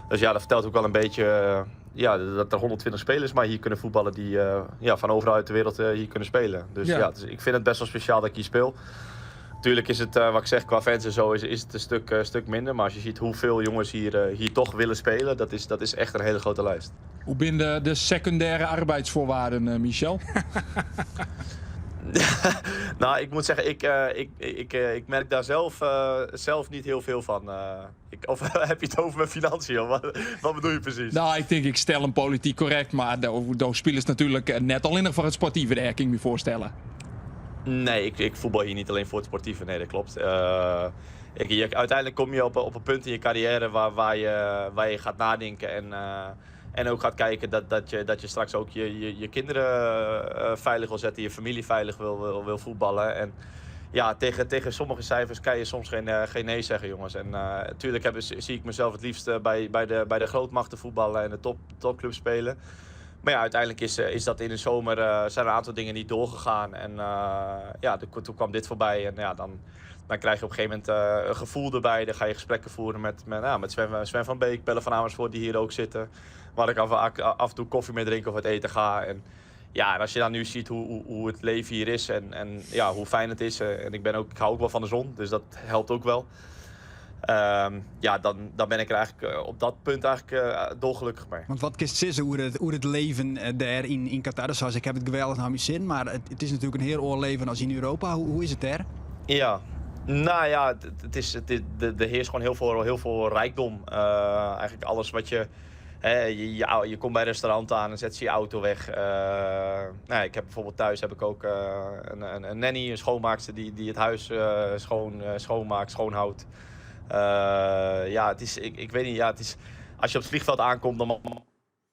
Dus ja, dat vertelt ook wel een beetje ja, dat er 120 spelers maar hier kunnen voetballen die uh, ja, van overal uit de wereld uh, hier kunnen spelen. Dus ja, ja dus ik vind het best wel speciaal dat ik hier speel. Tuurlijk is het, uh, wat ik zeg, qua fans en zo is, is het een stuk, uh, stuk minder. Maar als je ziet hoeveel jongens hier, uh, hier toch willen spelen, dat is, dat is echt een hele grote lijst.
Hoe binden de secundaire arbeidsvoorwaarden, eh, Michel?
nou, ik moet zeggen, ik, ik, ik, ik, merk daar zelf, zelf niet heel veel van. Ik, of heb je het over mijn financiën? Wat, wat bedoel je precies?
Nou, ik denk, ik stel hem politiek correct. Maar daar spelen is natuurlijk net al in voor het sportieve, daar kan ik me voorstellen.
Nee, ik, ik voetbal hier niet alleen voor het sportieve. Nee, dat klopt. Uh, ik, je, uiteindelijk kom je op, op een punt in je carrière waar, waar, je, waar je gaat nadenken en, uh, en ook gaat kijken dat, dat, je, dat je straks ook je, je, je kinderen uh, veilig wil zetten, je familie veilig wil, wil, wil voetballen. En ja, tegen, tegen sommige cijfers kan je soms geen, geen nee zeggen, jongens. En natuurlijk heb, zie ik mezelf het liefst bij, bij, de, bij de grootmachten voetballen en de top, topclubs spelen. Maar ja, uiteindelijk is, is dat in de zomer uh, zijn er een aantal dingen niet doorgegaan. En uh, ja, de, toen kwam dit voorbij. En ja, dan, dan krijg je op een gegeven moment uh, een gevoel erbij. Dan ga je gesprekken voeren met, met, nou, met Sven, Sven van Beek, Pelle van Amersfoort, die hier ook zitten. Waar ik af, af en toe koffie mee drink of uit eten ga. En ja, en als je dan nu ziet hoe, hoe, hoe het leven hier is en, en ja, hoe fijn het is. En ik, ben ook, ik hou ook wel van de zon, dus dat helpt ook wel. Um, ja, dan, dan ben ik er eigenlijk uh, op dat punt eigenlijk uh, dolgelukkig mee.
Want wat kist sissen hoe het, hoe het leven eh, daar in, in Qatar? Zoals ik heb het geweldig naar mijn zin, maar het, het is natuurlijk een heel oor leven als in Europa. Hoe, hoe is het daar?
Ja, nou ja, het, het is, het, de, er heerst gewoon heel veel, heel veel rijkdom. Uh, eigenlijk alles wat je, hè, je, je, je komt bij een restaurant aan en zet ze je auto weg. Uh, nou, ik heb bijvoorbeeld thuis heb ik ook uh, een, een, een nanny, een schoonmaakster die, die het huis uh, schoon, schoonmaakt, schoonhoudt. Uh, ja, het is, ik, ik weet niet, ja, het is, als je op het vliegveld aankomt, dan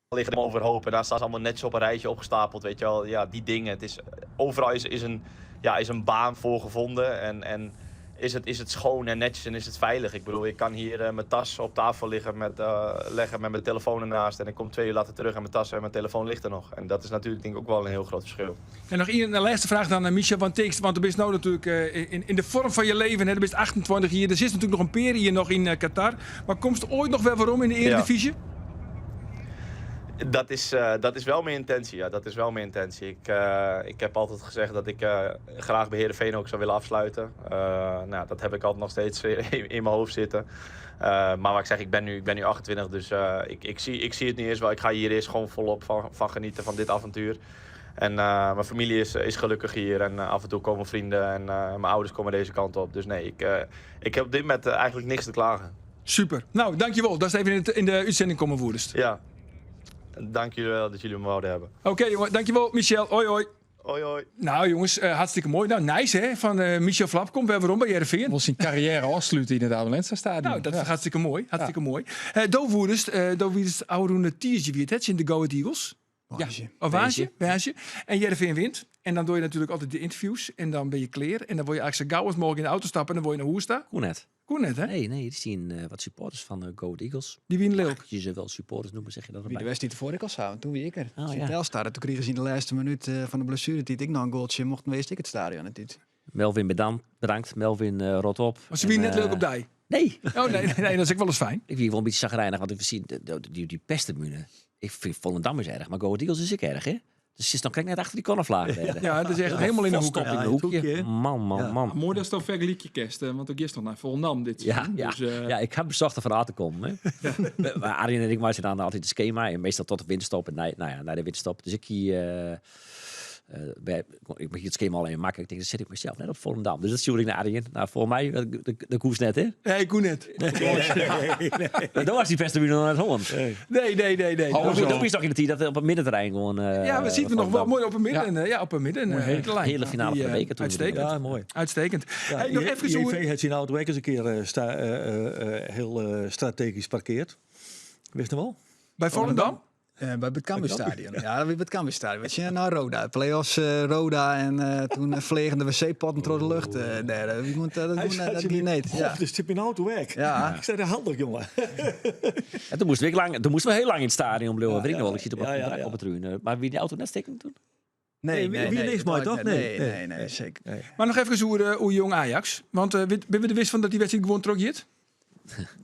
liggen er overhoop. En daar staan ze allemaal netjes op een rijtje opgestapeld, weet je wel. Ja, die dingen. Het is, overal is, is, een, ja, is een baan voor gevonden. En, en is, het, is het schoon en netjes en is het veilig. Ik bedoel, ik kan hier uh, mijn tas op tafel liggen met, uh, leggen met mijn telefoon ernaast. En ik kom twee uur later terug en mijn tas en mijn telefoon ligt er nog. En dat is natuurlijk denk ik ook wel een heel groot verschil.
En nog een laatste vraag dan aan Michel van Teeks. Want du bist nou natuurlijk uh, in, in de vorm van je leven. Hè, du bist 28 hier. Er zit natuurlijk nog een peer hier nog in Qatar. Maar komst ooit nog wel waarom in de Eredivisie?
Ja. Dat is, uh, dat is wel mijn intentie, ja. Dat is wel mijn intentie. Ik, uh, ik heb altijd gezegd dat ik uh, graag bij Heerenveen ook zou willen afsluiten. nou, dat heb ik altijd nog steeds in, in mijn hoofd zitten. maar wat ik zeg, ik ben nu, ik ben nu 28, dus ik, ik, zie, ik zie het nu eerst wel. Ik ga hier eerst gewoon volop van, van genieten van dit avontuur. En mijn familie is, is gelukkig hier en af en toe komen vrienden en mijn ouders komen deze kant op. Dus nee, ik, ik heb op dit moment eigenlijk niks te klagen.
Super. Nou, dankjewel. Dat is even in, het, in de uitzending komen voerst.
Ja. Dank jullie wel dat jullie me wouden hebben.
Oké, okay, jongen. Dankjewel, Michel. Hoi, hoi.
Hoi, hoi.
Nou, jongens, uh, hartstikke mooi. Nou, nice, hè, van uh, Michel Vlap. Komt weer waarom bij Heerenveen.
Wil zijn carrière afsluiten in het Abelensa Stadion.
Nou, dat is ja. hartstikke mooi. Hartstikke ja. mooi. Uh, Dovoerders, uh, Dovoerders oude Tiertje wie het, het in de Go Ahead Eagles.
Ja,
of Waasje, Waasje. En Heerenveen wint. En dan doe je natuurlijk altijd de interviews. En dan ben je kleer. En dan word je eigenlijk zo gauw als mogelijk in de auto stappen. En dan word je naar Hoersta.
Hoe net?
Hoe net, hè?
Nee, nee, die zien uh, wat supporters van de Go Ahead Eagles.
Die wien leuk.
Je ze wel supporters noemen, zeg je dat
Wie de wedstrijd voor ik al zou, toen wie ik er.
Oh, ja.
Telstar, toen kregen ze in de laatste minuut uh, van de blessuretijd ik nog een goaltje, mochten we eerst ik het stadion het
Melvin bedankt, bedankt. Melvin uh, rot op.
Maar ze wie net leuk op die?
Nee.
Oh nee, nee, nee, dat is ook wel eens fijn.
Ik vind wel een beetje chagrijnig, want we zien die, die, die pestenmune. Ik vind Volendam is erg, maar Go Ahead Eagles is ik erg, hè? Dus ze dan kijk net achter die cornervlaag.
Ja, dat is echt helemaal in de hoek.
Ja, in de hoekje. hoekje. Man, man, ja. man.
Mooi dat het dan vergelijk je kerst, want ook gisteren naar Volendam dit
ja, ja. Dus, uh... ja, ik had bezocht er van aan te komen. Hè. Ja. Maar Arjen en ik maken dan altijd het schema. En meestal tot de winterstop. En na, nou ja, na de winterstop. Dus ik hier... Bij, ik het schema al even makkelijk. Ik denk, dan zit ik mezelf net op Volendam. Dus dat stuurde ik naar Arjen. Nou, voor mij, dat koers net, hè?
Nee, ik koe net.
Nee, Dat was die perstribune nog net Holland.
Nee, nee, nee, nee.
Dat, dat is toch in de tijd dat op het middenterrein gewoon...
Ja, we zien het nog wel mooi op het midden. Ja, ja op het midden. De lijn.
Hele finale
Die,
van de beker toen.
Uitstekend.
Ja, mooi.
Uitstekend.
Ja,
Hey, nog even zo.
JV had zijn auto ook eens een keer heel strategisch parkeerd. Wist je wel?
Bij Volendam?
Bij het Cambuurstadion. Ja, dat was het Cambuurstadion. Weet je, nou Roda. Play-offs Roda. En toen vliegen de wc-potten door de lucht. Daar. Wie moet dat
Hij
doen?
zei
Dat
ze
ging
niet.
niet. Ja.
God, dus tip in auto weg.
Ja.
Ik zei, dat handig, jongen.
En toen moesten we, lang, toen moesten we heel lang in het stadion blijven. Weet ik nog wel. Ik zit op,
Ja, ja, ja.
op het tribune. Maar wie die auto net steken toen?
Nee,
Nee, wie niks
dat
mooi,
had ik
toch?
net.
Nee,
Nee,
nee.
nee, nee, zeker.
Maar nog even hoe jong Ajax. Want ben we er wist van dat die wedstrijd gewoon trok jit?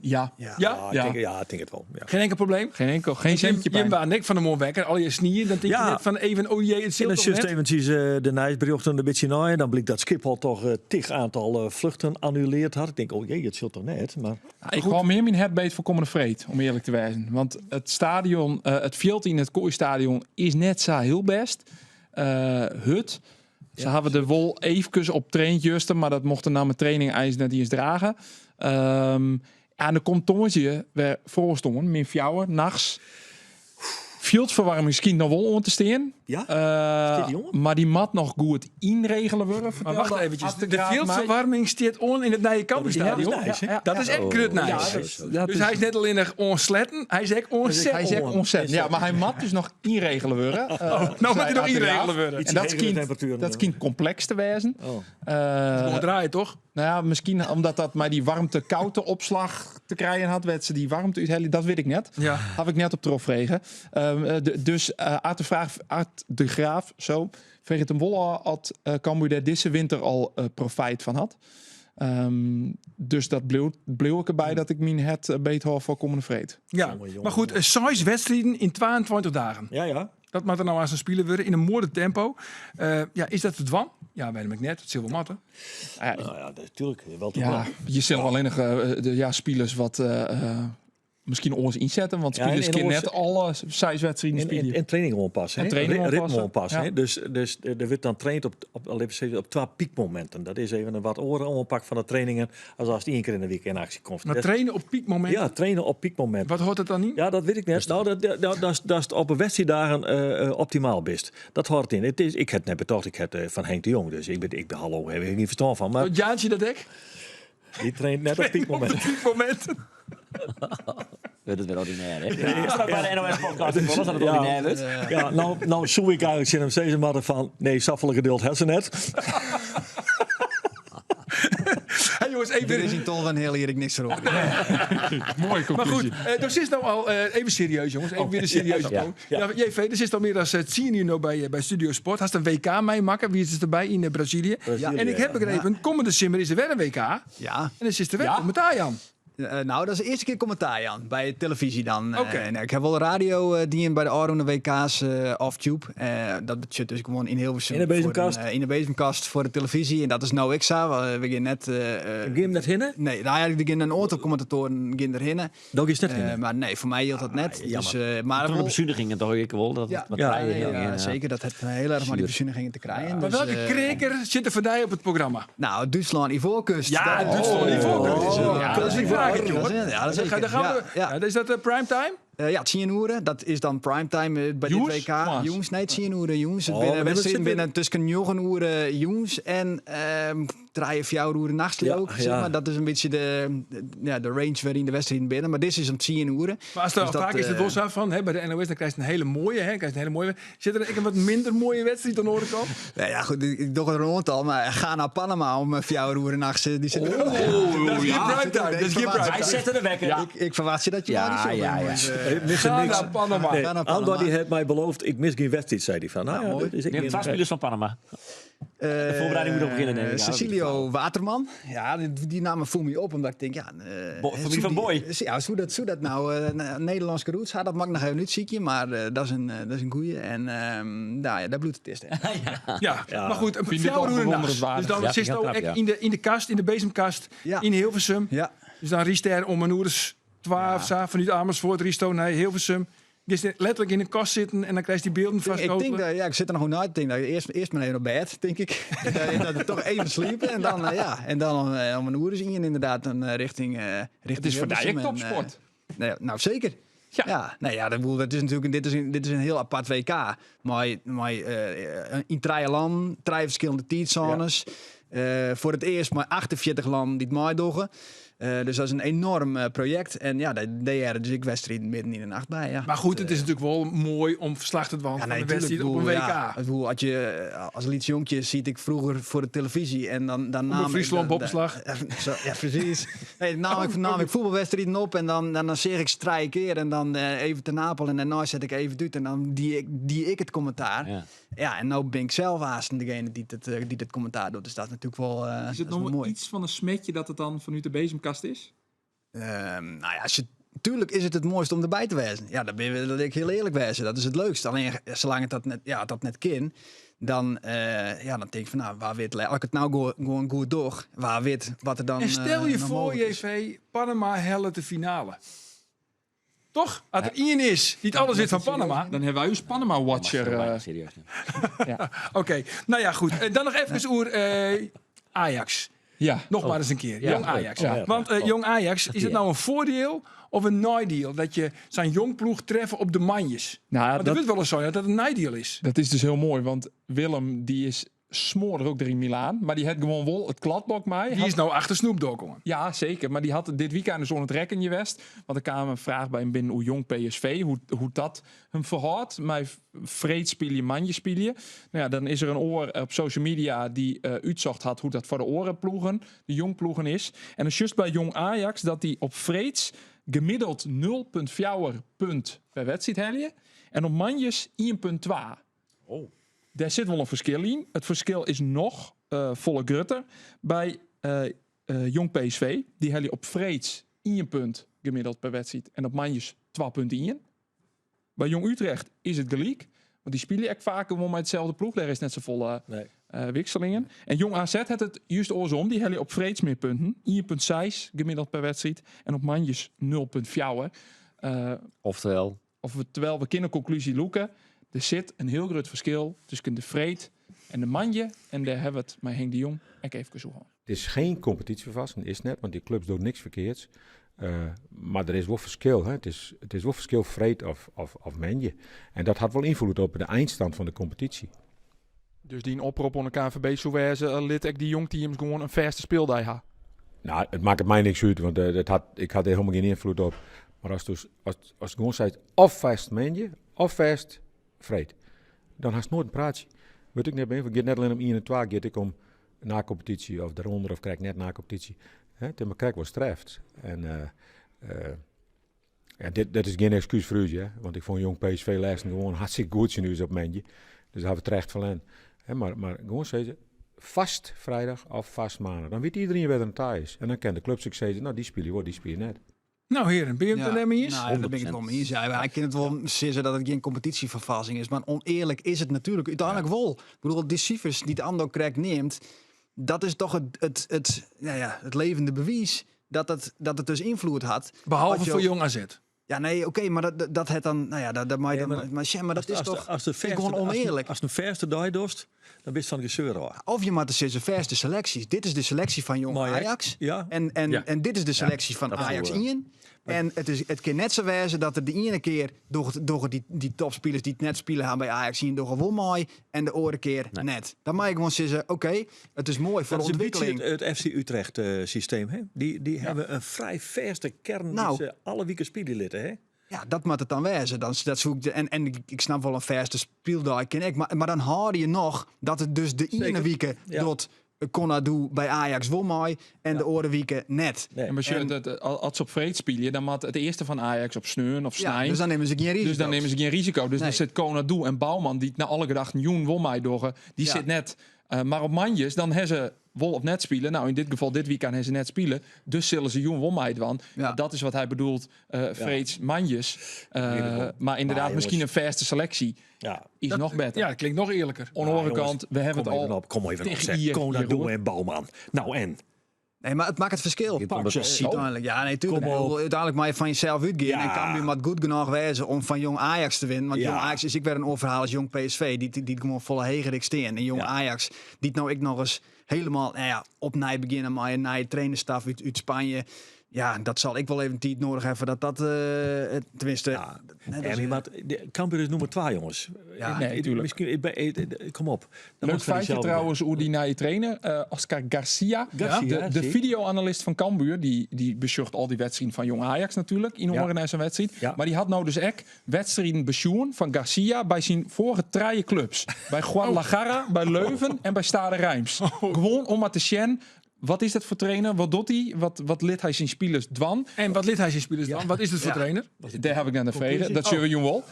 Ja.
Ja.
Ja?
Ja, ik
Ja.
denk, ja, ik denk het wel. Ja.
Geen enkel probleem.
Geen enkel, geen centje
Jim
pijn.
Baan, ik van de morgen al je snieën, dan denk je
Ja.
net van even, oh jee, het
En
zit
dan
toch
just
net.
eventjes de Nijsberichten een beetje naar. En dan bleek dat Schiphol toch tig aantal vluchten annuleerd had. Ik denk, oh jee, het zit toch net. Maar
Nou, ik kwam meer mijn headbeet voor komende vreed, om eerlijk te wijzen. Want het stadion, het veld in het Kooistadion is net zo heel best. Hut. Ze hebben de wol even op traintjusten, maar dat mochten na mijn training eigenlijk net eens dragen. En er komt tongetje weer voorstonden, min fjouwer, nachts. Veldverwarming misschien nog wel om te steen.
Ja?
Eh,
Is dit jongen?
maar die mat nog goed inregelen worden.
Maar wacht
vertelde
eventjes,
Ad de
de
Graaf mij.
veldverwarming staat on in het nieuwe Cambuurstadion.
Dat is nice, hè?
Ja,
Dat is echt grut
Ja,
nice.
dat is- dat
Dus
is-
hij is net alleen nog onsletten, hij is echt onzet.
Hij is echt ontzettend. Ja, maar hij mat dus nog inregelen worden.
Nou moet hij nog inregelen worden.
En dat
Iets
kind,
hegere temperatuur
dat kind complex te wezen.
Oh.
Gewoon draaien, toch?
nou ja, misschien omdat dat maar die warmte-koude opslag te krijgen had, werd ze die warmte uithellen. Dat weet ik net.
Ja.
Had ik net op terugvregen. Dus Art de, Vraag, Art de Graaf, zo, Vergeet een Wolle had Cambuur daar deze winter al profijt van had. Dus dat bleef ik erbij dat ik mijn het beet hou voor komende vreed.
Ja.
Jongen, jongen,
Maar goed, zes wedstrijden in 22 dagen.
Ja, ja.
Dat moet er nou aan zijn spelen worden in een moorde tempo. Ja, is dat het dwan? Ja, weet ik net. Het zil wel matten.
Nou ja, dat is natuurlijk wel te
Ja,
doen.
je zult alleen nog de ja, spelers wat misschien ons inzetten. Want
Ja, en-
spelers
en
kunnen
ons-
net alle zes wedstrijden
En,
spelen.
en, en training aanpassen.
En
hè?
training
Ritme
aanpassen,
aanpassen.
ja.
hè? Dus er wordt dan traind op twee piekmomenten. Dat is even een wat oren aanpak van de trainingen. Als het één keer in de week in actie komt.
Maar
Dat-
trainen op piekmomenten,
Ja, trainen op piekmomenten.
wat hoort dat dan niet?
Ja, dat weet ik net. Nou, dat is op een wedstrijddagen optimaal best. Dat hoort in. Het is, ik heb net betocht, ik heb van Henk de Jong. Dus ik ben hallo, heb ik niet verstand van. Maar
Doet Jaantje dat ik?
die traint net op piekmomenten.
Piekmomenten.
Dat is weer ordinair, hè? Is dat bij de NOS-podcast? Was dat het ordinair wordt?
Ja, nou zoek ik eigenlijk zin hem steeds maar van... Nee, saffelijk geduld had ze net.
Hey jongens, even...
Er is in Tol van heel hier ik niks erover.
Mooie
Maar
conclusie.
goed, er is nou al, even serieus jongens, even weer een serieuze
Ja.
toon. Ja. JV, er is al meer dan 10 uur nou bij Studio Sport. Had een WK meemaken, wie is het erbij in Brazilië.
Brazilië,
En ik heb
ja.
begrepen, komende simmer is er weer een WK. En
Ja.
dan is er weer
Ja.
commentaar, Jan.
Nou, dat is de eerste keer commentaar, Jan. Bij televisie dan.
Oké.
Nou, ik heb wel radio die bij de Arone WK's off-tube. Dat zit dus gewoon in Hilversum.
In de bezemkast?
Voor een, in de bezemkast voor de televisie. En dat is nou ik zo. We gaan net...
Game net hinnen?
Nee, nou ja, er gaan een aantal commentatoren gaan erheen.
Dat is net hinnen.
Maar nee, voor mij hield dat net.
jammer.
Dus, maar
Toen de
wel-
bezuinigingen toch ik wel. Dat
ja,
wat
Ja,
ja,
ja, ja, zeker. Dat het heel erg maar die bezuinigingen te krijgen.
Maar
Dus,
welke kreker zit er voor op het programma?
Nou, Duitsland, Ivoorkust.
Ja,
Dat-
Duitsland, Ivoorkust.
Oh,
Ja, dat is een vraag,
Dat is- ja, dat is
Daar gaan we.
Ja, ja.
Ja, is dat de primetime?
Ja, Tien dat is dan primetime bij
Jongens?
dit WK.
Maas.
Jongens, nee, 10 uur, jongens. Het
Oh,
binnen
maar dat
wedstrijden
zit
binnen tussen 9 uur jongens en 3 of 4 uur nachts
Ja,
ook. Zeg
ja.
maar. Dat is een beetje de range waarin de wedstrijden binnen. Maar dit is om 10 uur.
Maar als er,
Dus dat,
vaak is het wel zo van, hè, bij de NOS, dan krijg je een hele mooie, hè, krijg je een hele mooie. Zit er een wat minder mooie wedstrijd dan hoor ik al?
Nou ja, goed, ik doe er een aantal, maar ga naar Panama om 4 uur nachts. Die zit
Dat is geen primetime, dat is geen
Hij
primetime.
zette de wekker.
Ik verwacht je dat je
Ja,
maar niet zo
ja,
bent,
ja.
dus,
Ik mis er
Ga
niks.
naar Panama.
Nee,
Ga naar Panama.
Andor die heeft mij beloofd, ik mis geen wedstrijd, zei hij van. Nou, ja,
mooi.
dat is ik
Neem
niet.
twee spelers van Panama. De voorbereiding moet nog beginnen, neem ik aan.
Cecilio Waterman. Ja, die namen voel me op, omdat ik denk, ja...
Familie van Boy.
Ja, hoe dat nou Nederlandse roots had, dat mag ik nog even niet ziekje, maar dat is een goeie. En nou ja, daar bloedt het eerst.
Ja, maar goed, een
Vind dit al
4 uur nachts.
bewonderenswaardig.
Dus dan
Ja,
zit
vind ik
je
heel knap,
in de kast, in de bezemkast,
Ja.
in Hilversum.
Ja.
Dus dan riest er om een uur 12, ja. Vanuit Amersfoort, Risto naar Hilversum. Giest letterlik yn de kast sitten en dan krijst dy bylden
Ik tink
foarskotele?
dat, ja, ik sit der noch oer nei te tinken. Earst mar even op bêd, tink ik. Dat toch even sliepe en dan, ja, en dan om in oere as ien inderdaad dan richting richting
It is foar dy ek
Hilversum en,
topsport.
Nee, nou, zeker.
Ja.
Ja, nee, ja, dat, bedoel, dat is natuurlijk dit is in hiel apart WK. Mei yn trije lannen, trije ferskillende tiidssônes. Foar it earst mei 48 lannen dy't meidogge. Dus dat is in enoarm projekt. En ja, dêr hearre dus ek wedstriden midden yn de nacht by. Ja.
Mar goed, it is natuerlik wol moai om ferslach te dwaan
Ja,
fan
nee,
de wedstriid
tuurlijk,
op in
bedoel,
WK.
Ja, ik bedoel, als je, als lyts jonkje siet ik vroeger voor de televisie en dan nam ik
Fryslân Boppeslach.
Zo, ja, precies. Nee, nam ik voetbalwedstrijden op en dan zeg ik ze 3 keer en dan even te Napel en daarna zet ik even uit en dan die ik het commentaar.
Ja.
Ja, en nou ben ik zelf haast degene die het commentaar doet. Dus dat is natuurlijk wel,
Is het
dat is
nog
wel mooi.
iets van een smetje dat het dan vanuit de bezemkast is?
Nou ja, als je, tuurlijk is het het mooiste om erbij te wezen. Ja, daar ben je, dat ik heel eerlijk wezen. Dat is het leukst. Alleen zolang het dat net, ja, dat net kan, dan ja, dan denk ik van, nou, waar weet, als ik het nou gewoon goed doe, waar weet wat er dan,
En stel je
nog
voor,
mogelijk is.
JV, Panama helpt de finale. Toch? Als er één is die het alles weet van Panama.
Dan hebben wij dus Panama Watcher.
Dat mag je serieus nemen.
Ja.
Oké, nou ja, goed. Dan nog even oer Ajax.
Ja.
Nog maar eens een keer.
Ja.
Jong Ajax.
Oh, ja.
Want
Oh.
Jong Ajax, is het
Ja.
nou een voordeel of een nadeel dat je zijn jong ploeg treffen op de manjes?
Nou,
Want
dat
dat wordt wel eens zo dat het een nadeel is.
Dat is dus heel mooi, want Willem die is smorig ook er in Milaan, maar die had gewoon wel het kladblok mij.
Die is nou achter Snoop Dogg, hoor.
Ja, zeker. Maar die had dit weekend dus onder het rekken geweest. Want er kwam een vraag bij hem binnen hoe jong PSV, hoe dat hem verhoudt. Maar vreed speel je, manje speel je. Nou ja, dan is er een oor op social media die uitzocht had hoe dat voor de orenploegen, de jongploegen is. En dan juist bij jong Ajax dat die op vreeds gemiddeld 0,4 punt per wedstrijd hebben. En op manjes 1,2.
Oh.
Daar zit wel een verschil in. Het verschil is nog volle grutter bij Jong PSV. Die hebben op Freeds 1 punt gemiddeld per wedstrijd. En op Manjes 2,1. Bij Jong Utrecht is het gelijk. Want die spelen echt vaak gewoon met hetzelfde ploeg. Daar is net zo volle wisselingen. En Jong AZ had het juist oorsom. Die hebben op Freeds meer punten. 1,6 gemiddeld per wedstrijd. En op Manjes 0,4.
Oftewel?
Of we, terwijl we kunnen conclusie loeken. Er zit een heel groot verschil tussen de Freed en de Manje. En daar hebben we het met Henk de Jong. Ik even zo.
Het is geen competitievervalsing, is net, want die clubs doen niks verkeerds. Maar er is wel verschil. Hè? Het is wel verschil Freed of Manje. En dat had wel invloed op de eindstand van de competitie.
Dus die een oproep onder KNVB zou wezen lid ik die jong teams gewoon een verste speeldag ha.
Nou, het maakt mij niks uit, want ik had er helemaal geen invloed op. Maar als het gewoon zei, of vast Manje, of vast Freed, dan had je nooit een praatje. Weet ik net ben, ik net alleen om 1 en 2, gaat ik om na competitie of daaronder of krijg ik net na competitie. Hè, Tim krijg wel streft. En ja, dit is geen excuus voor u, hè? Want ik vond jong PSV laatst gewoon hartstikke goed nu op Manje. Dus daar hebben we terecht van hen. Hè, maar gewoon zeggen, vast vrijdag of vast maandag. Dan weet iedereen waar er een taai is. En dan kan de club zich zeggen, nou die spelen wordt, die spelen net.
Nou heren, ben je het
Ja.
er mee eens?
Nou, ja, daar ben ik het wel mee eens. Ja, maar ik kan het wel zeggen dat het geen competitievervalsing is. Maar oneerlijk is het natuurlijk uiteindelijk wel. Ik bedoel, die cijfers die de Ando krijgt neemt, dat is toch het levende bewijs dat het dus invloed had.
Behalve
Wat je
voor
ook
Jong AZ.
Ja, nee, oké, maar dat, dat, dat het dan, nou ja, dat, dat mag je
Nee,
dan,
maar
maar, maar dat is toch
als de
is gewoon
verste- als de-
oneerlijk.
Als een verste die dorst, dan ben je van de gezeur, hoor.
Of je maakt de verste selecties. Dit is de selectie van Jong
Mooi, hè?
Ajax.
Ja.
En
Ja.
dit is de
Ja,
selectie van
dat
Ajax
voel ik.
1. En het kan net zo wezen dat er de ene keer door die topspelers die het net spelen gaan bij Ajax 1 door een mooi en de andere keer net. Dan mag ik gewoon zeggen, oké, het is mooi voor
Dat
de
is een beetje
ontwikkeling.
het FC Utrecht systeem, hè? Die hebben een vrij verste kern die ze alle weken spelen litten, hè?
Ja, dat moet het dan wezen. Dan, dat zoek ik de, en, en ik, ik snap wel een verste speeldag, ken ik. Maar dan hoor je nog dat het dus de ene weken dat Konadu bij Ajax won mooi en de andere weken net.
En maar als je als ze op vreed spelen, dan moet het eerste van Ajax op Sneun of
Ja,
Snijn.
dus dan nemen ze geen risico.
Dus dan nemen ze geen risico. Dus dan zit Konadu en Bouwman, die het naar alle gedachten Joen won mij door, die zit net. Maar op mandjes, dan hebben ze wol of net spelen. Nou, in dit geval dit weekend hebben ze net spelen. Dus zullen ze Joen won mij dwan. Dat is wat hij bedoelt, Freeds mandjes. Maar inderdaad,
Maar
misschien
jongens.
een verste selectie is nog beter.
Ja, dat klinkt nog eerlijker.
Aan de andere
Maar jongens,
kant, we hebben
kom
het al
even op, kom even op,
tegen
zeg.
hier
Konadu
hier,
en Bouwman. Nou en?
Nee, mar it makket ferskil. Úteinlik, ja, nee, tuurlijk. Úteinlik moatte je fan jesels útgean. En Cambuur moat goed genôch wêze om fan Jong Ajax te winnen. Want Jong Ajax is ek wer in oar ferhaal as Jong PSV, dy't gewoan folle heger ek stean. En Jong Ajax, dy't no ek noch ris hielendal nou ja, opnij begjinne mei in nije trainerstaf út Spanje. Ja, dat sil ek wol even tiid nedich hawwe foardat dat, uh, tenminste.
Ja, en maar Cambuur is nûmer 2, jonges.
Ja, nee, tuurlijk.
Miskien, kom op.
Leuk feitje trouwens oer dy nije trainer, Oscar Garcia.
Garcia
de fideo-analist fan Cambuur, dy besjocht al dy wedstriden fan Jong Ajax natuerlik, yn oanrin nei sa'n wedstriid. Mar dy hat no dus ek wedstriden besjoen fan Garcia by syn foarige trije klups. By Guadalajara, by Leuven en by Stade Reims. Gewoan om mar te sjen, wat is dat foar trainer? Wat docht hy? Wat lit hy syn spilers dwaan?
En wat lit hy syn spilers dwaan? Wat is it foar trainer?
Dêr haw ik net nei frege. Dat sjogge we jûn wol.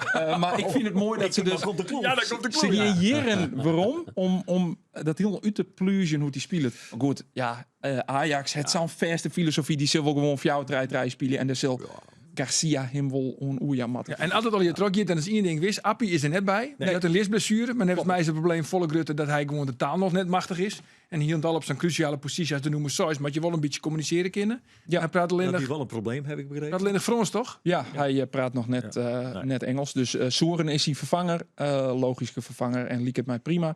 Mar ik fyn it moai dat se dus...
komt de klûs.
Ja, dan komt de klûs.
Se gean jierren werom om dat hielendal út te plúzjen hoe't dy spilet. Mar goed, ja, Ajax hat sa'n fêste filosofy. Dy sil wol gewoan 4-3-3 spylje en dêr sil Garcia him wol oan oerjaan moatte.
Ja, en as it allegear trochgiet, dan is ien ding wis. Appie is der net by. Hy hat in ljiskblessuere. Mar neffens my is it probleem folle grutter dat hy gewoan de taal noch net machtich is. En hielendal op sa'n krúsjale posysje as de nûmer seis moat je wol in bytsje kommunisearje kinne.
Ja.
Hy praat
Dat
allinnich,
is wol in probleem, haw ik begrepen.
praat allinnich Frânsk, toch?
Ja, hy praat noch net, net Ingelsk. Dus Souren is syn ferfanger, logyske ferfanger en liket my prima.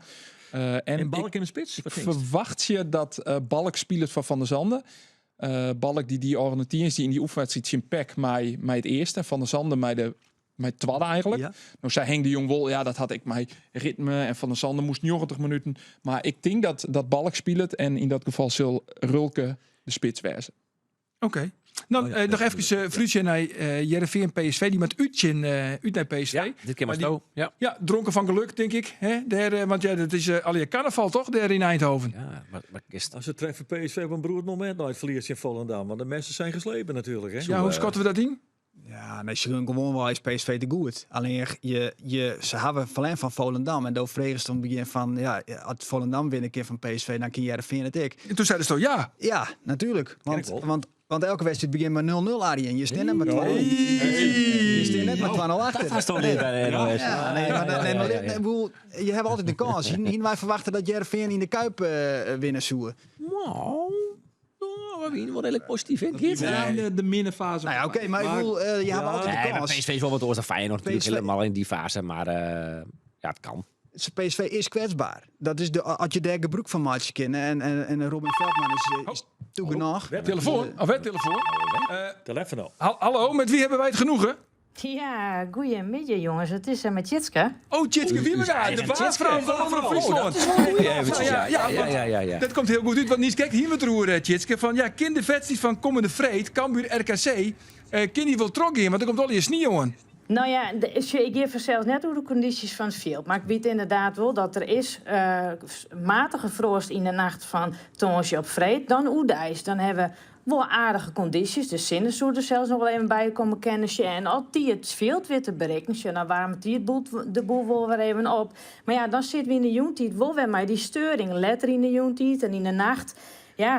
En
En
ik
Balk yn de spits? Wat tinkst?
ferwachtsje dat Balk spilet foar Van der Zande. Balk dy die ôfrûne tiisdei yn dy oefenwedstriid tsjin PEC mei it earste. Van der Zande mei de mei it twadde eigentlik. No sei Henk de Jong wol, ja, dat hat ek mei ritme en Van der Zande moast 90 minuten. Mar ik tink dat Balk spilet en yn dat gefal sil Rulke de spits wêze.
Oké. Nou,
Oh ja,
noch efkes foarútsjen nei Hearrenfean PSV. Dy moat út tsjin út nei PSV.
Ja, dit kin mar
Maar die-
sto. Ja.
Ja, dronken fan geluk, tink ik. Hè? Dêr, want ja, dat is allegear karnaval, toch? Dêr yn Eindhoven.
Ja, mar is
As se treffe PSV op in beroerd momint nei it ferlies tsjin Volendam. Want de messen zijn geslepen natuurlijk. Hè?
Ja, hoe skatte we dat yn?
Ja, nee, se gewoanwei is PSV te goed. Allinnich, se hawwe ferlern fan Volendam. En do fregest oan it begjin fan, ja, as Volendam winne kin fan PSV, dan kin Hearrenfean it ek.
En doe seidest ja.
Ja, natuerlik. Want,
wol.
want elke wedstriid begjint mei 0-0, Arjen. Je stean net mei 2-0. Je stean net mei 2-0 achter.
Dat hast toch net by de NOS.
Ja, nee, mar, nee, mar, nee, bedoel, je hawwe altyd in kâns. Hiene wy ferwachte dat Hearrenfean yn de Kuip winne soe?
Nou, we wiene wol reedlik posityf yn, Geert.
Nee. De minne fase.
Nou ja, oké, mar ik bedoel, je hawwe altyd in
Nee, mar
kâns.
PSV is wol wat oars dan Feyenoord natuerlik,
PSV
hielendal yn dy fase. Mar ja, it kin.
PSV is kwetsber. Dat is de, as je dêr gebrûk fan meitsje kinne. En Robin Veldman is toe genôch.
Telefoan, of hè, telefoan.
Telefono.
Hallo, met wie hawwe wy it genoegen?
Ja, goeiemiddei jonges. It is mei Tjitske.
Oh, Tjitske Wiebenga, de waarfrou fan Omrop Fryslân.
Oh, dat is wol in goeie eventjes.
Ja,
Ja,
ja,
ja, ja, ja, ja.
Dat komt hiel goed út, want niiskrekt hiene we it deroer, Tjitske. Fan, ja, kin de wedstriid fan kommende freed, Cambuur RKC, kin dy wol trochgean? Want der komt allegear snie oan.
Nou ja, sjoch, ik gean fansels net oer de kondysjes fan it fjild. Mar ik wit ynderdaad wol dat der is matige froast yn de nacht fan tongersdei op freed. Dan oerdeis, dan hawwe we wol aardige kondysjes. De sinne soe der sels noch wol even by komme kinne. Sjoch, en as dy it fjild wit te berikken, sjoch, dan waarmet dy de boel wol wer even op. Mar ja, dan sitte we yn de jûntiid wol wer mei dy steuring. Letter yn de jûntiid en yn de nacht. Ja,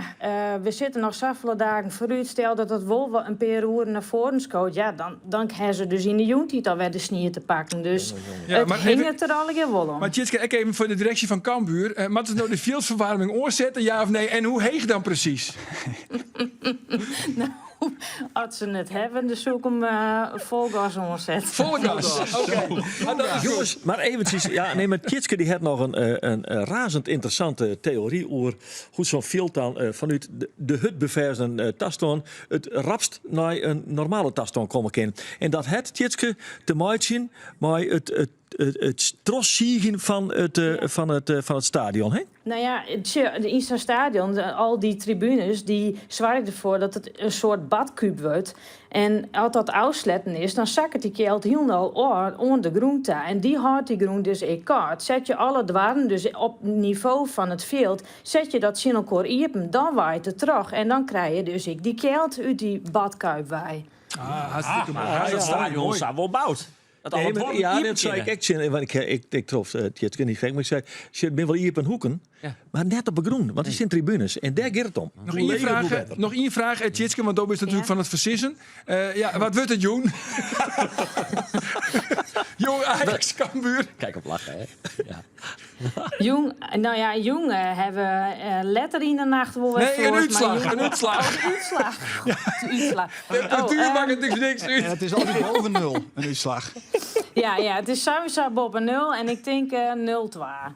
we sitte noch safolle dagen foarút. Stel dat it wol in pear oeren nei foaren skoot, ja, dan hawwe se dus yn de jûntiid alwer de snie te pakken. Dus
Ja,
it
mar even-
hinget der allegear wol om.
Mar Tjitske, ek even foar de direksje fan Cambuur. Moatte se no de fjildferwaarming oansette, ja of nee? En hoe heech dan presys?
As se it hawwe, dan soe ik him fol gas oansette.
Fol gas, oké. Maar dat is goed.
Jonges, mar eventsjes, ja, nee, mar Tjitske dy hat noch in razend ynteressante teory oer hoe't sa'n fjild dan fanút de hurd beferzen tastân it rapst nei in normale tastân komme kin. En dat hat Tjitske te meitsjen mei it trochsiigjen fan it stadion, hè?
Nou ja, tsje, yn sa'n stadion, al dy tribunes, dy soargje derfoar dat it in soart badkúp wurdt. En as dat ôfsletten is, dan sakket dy kjeld hielendal ôf oan de grûn ta. En dy hâldt dy grûn dus ek kâld. Set je alle doarren dus op nivo fan it fjild, set je dat tsjin elkoar iepen, dan waait it troch. En dan krije je dus ek dy kjeld út dy badkuip wei.
Ah, hartstikke moai.
Ah, dat stadion sa wol boud. Dat alle
Nee, mar,
doarren
ja,
iepen
dat sei ik
kinne.
ek tsjin, want ik trof Tjitske net krekt, mar ik sei, sjoch, it binne wol iepen hoeken,
Ja.
mar net op 'e grûn, want it binne tribunes en dêr giet it om.
Noch
Hoe
ien
leger, hoe
fraach,
better.
noch ien fraach, Tjitske, want do bist natuerlik
Ja.
fan it foarsizzen. Ja, wat wurdt it jûn? Jong Ajax Cambuur.
Kijk op lachen, hè? Ja.
Jong, nou ja, jong hawwe we letter yn de nacht wol wer
Nee, in
froast, maar
útslach,
jong-
in útslach.
Oh, de útslach. De útslach.
Temperatuur
Oh,
makket niks, niks út.
En het is altijd boven nul, een uitslag.
Ja, ja, het is sowieso boppe nul en ik tink 0-2.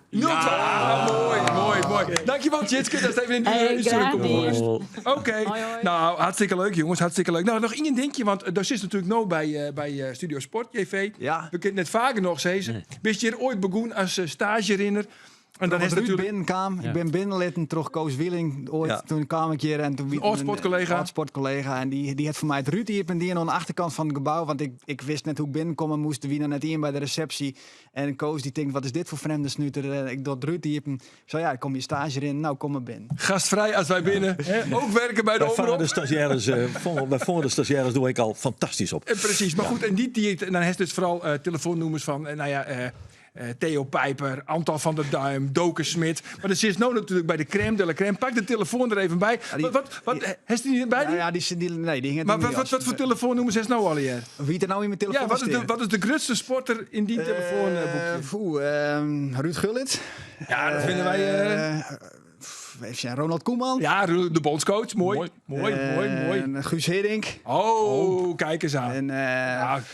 0-2. Ah, mooi, mooi, mooi. Dankjewel, Tjitske. Dat is even in de
Hey,
uitzending
graag
komen.
gedaan.
Oké.
Hoi, hoi.
Nou, hartstikke leuk, jongens. Hartstikke leuk. Nou, nog één dingetje, want daar zit natuurlijk nou bij Studio Sport, JV.
Ja.
We kunnen het vaker nog zeggen. Bist je hier ooit begonnen als stagerinner? En dan
Dan
is
Ruud
natuurlijk...
binnenkwam. Ik ben binnenlitten terug Koos Wieling ooit.
Ja.
Toen kwam ik hier en toen
Een oud-sportcollega.
Een sportcollega en die had voor mij het Ruud hier en die aan de achterkant van het gebouw. Want ik wist net hoe ik binnenkomen moest. Wie nou net in bij de receptie. En Koos die denkt, wat is dit voor vreemde snuiter? Ik doe het Ruud hier. Ik zei, ja, ik kom je stage in. Nou, kom maar binnen.
Gastvrij als wij binnen. Hè? Ook werken bij de
Wij vangen
omroep.
de stagiaires, wij vonden de stagiaires doe ik al fantastisch op.
Precies, maar goed, en die die en dan heeft dus vooral telefoonnummers van, nou ja, Theo Pijper, Antal van der Duim, Doken Smit. Maar dat zit nou natuurlijk bij de crème de la crème. Pak de telefoon er even bij.
die-
Wat, heeft die niet bij?
Ja,
die?
ja, die, nee, die hing
maar
het
wat, wat, wat voor telefoonnummers is nou al hier?
Wie er nou in mijn telefoon
Ja, wat is de grootste sporter in die telefoonboekje?
Ruud Gullit.
Ja, dat vinden wij,
Even zien, Ronald Koeman.
Ja, de bondscoach. Mooi. Mooi, mooi, mooi.
En Guus Hiddink.
Oh, kijk eens aan.
En,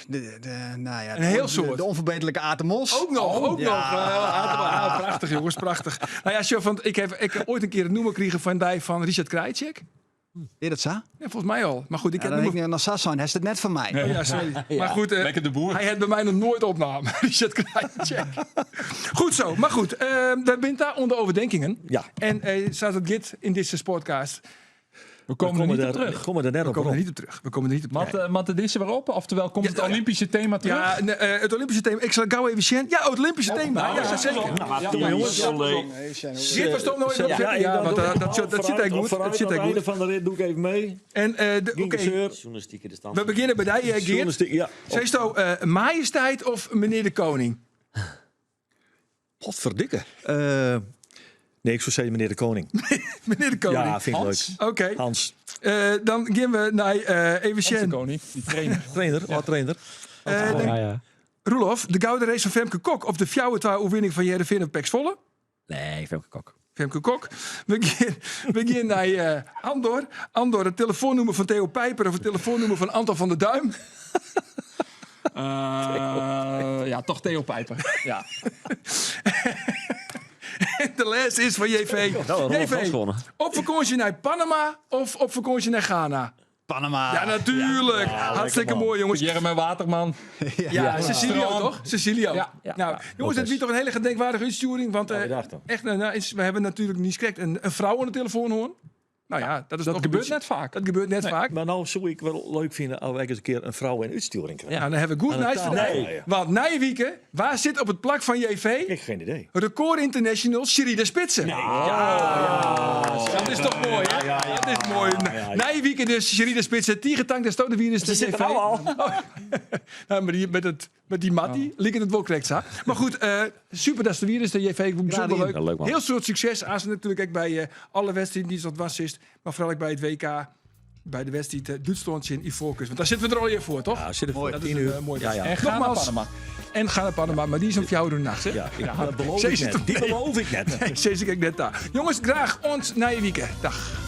de, nou ja,
Een heel
de,
soort.
De onverbeterlijke Aad de Mos.
Ook nog, ook
Ja.
nog. Aad de Mos. Ah, prachtig, jongens, prachtig. Nou ja, Sjef, want ik heb ooit een keer het noemer gekregen van die van Richard Krajicek.
Is dat zo?
Ja, volgens mij al. Maar goed, ik
Ja,
heb
dan
nummer
ik nog Sassan. Hij is het net van mij.
Oh, ja, sorry. Maar goed,
Lekker de boer.
hij had bij mij nog nooit opname. Richard Krajicek. Goed zo, maar goed. We zijn daar onder overdenkingen.
Ja.
En staat het git in deze sportcast.
We komen er niet op terug.
We komen er net
We
op
komen er
rond.
niet op terug. We komen er niet op terug.
Mat de Disse waarop? Oftewel, komt het
Ja, ja.
Olympische thema terug?
Ja, nee, het Olympische thema. Ik zal het gauw even zien. Ja, het Olympische thema.
nou,
ja,
ja,
zeker.
ja,
Doe maar, jongens.
Dit was toch nooit
Ja,
op ja,
ja,
want dat zit echt goed. Dat zit
Aan
echt
het einde
goed.
van de rit doe ik even mee.
En
Geen
oké,
gezeur.
Journalistieke
we
distantie.
beginnen bij die, Geert.
Journalistiek, ja.
Zeg je majesteit of meneer de koning?
Potverdikke. Nee, ik zou zeggen meneer de koning.
Meneer de koning.
Ja, vind ik
Hans?
leuk.
Oké,
Hans,
dan gaan we naar even
Hans de
Sjen.
koning, die trainer.
trainer, wat trainer.
Dan-
Ja, ja.
Roelof, de gouden race van Femke Kok of de fjouwertwa overwinning van Heerenveen op PEC Zwolle?
Nee, Femke Kok.
Femke Kok. We gaan naar Andor. Andor, het telefoonnummer van Theo Pijper of het telefoonnummer van Anton van der Duim.
Ja, toch Theo Pijper. Ja.
De les is van JV.
Nou, Rolf
JV,
Hans gewonnen.
op vakantie naar Panama of op vakantie naar Ghana?
Panama.
Ja, natuurlijk. Hartstikke mooi, jongens.
Jeremy Waterman.
Ja, Cecilio
Strand.
toch? Cecilio.
Ja. Ja.
Nou, jongens, het biedt toch een hele gedenkwaardige uitsturing. Want
Ja, we dachten.
echt, nou, we hebben natuurlijk niet correct een vrouw aan de telefoon hoor. Nou ja, dat is
Dat
toch
gebeurt
een
net vaak.
Dat gebeurt net vaak.
Maar nou zou ik wel leuk vinden als wij eens een keer een vrouw in uitsturing krijgen.
Nou, dan hebben we goed
Aan de
nice
tafel.
vandaag.
Nee.
Want Nijwieken, waar zit op het plak van JV?
Ik heb geen idee.
Record International Sherida Spitsen. Ja, Dat is toch mooi, hè? Dat is mooi. Nijwieken dus Sherida Spitsen. Tiegentank, daar stoot de virus.
Ze zitten nou al.
Nou, maar die, met die Mattie liep het wel correct, hè? Maar goed, super dat ze er weer is. De JV, bijzonder leuk.
Ja, leuk, man.
Heel soort succes aan ze natuurlijk ook bij alle wedstrijden die ze was is. Maar vooral ook bij het WK, bij de wedstrijd Duitsland in Ivoorkust. Want daar zitten we er al in voor, toch?
Ja, zit er voor
Dat is
10
een
uur.
mooi
Ja, ja.
En ga naar
Nogmaals,
Panama.
En ga naar Panama, maar die is om jou doen nachts, hè?
Ja, dat beloof
Ze
ik
is
net.
het
Die beloof ik net.
Nee, ze is ik net daar. Jongens, graag ons naar je weekend. Dag.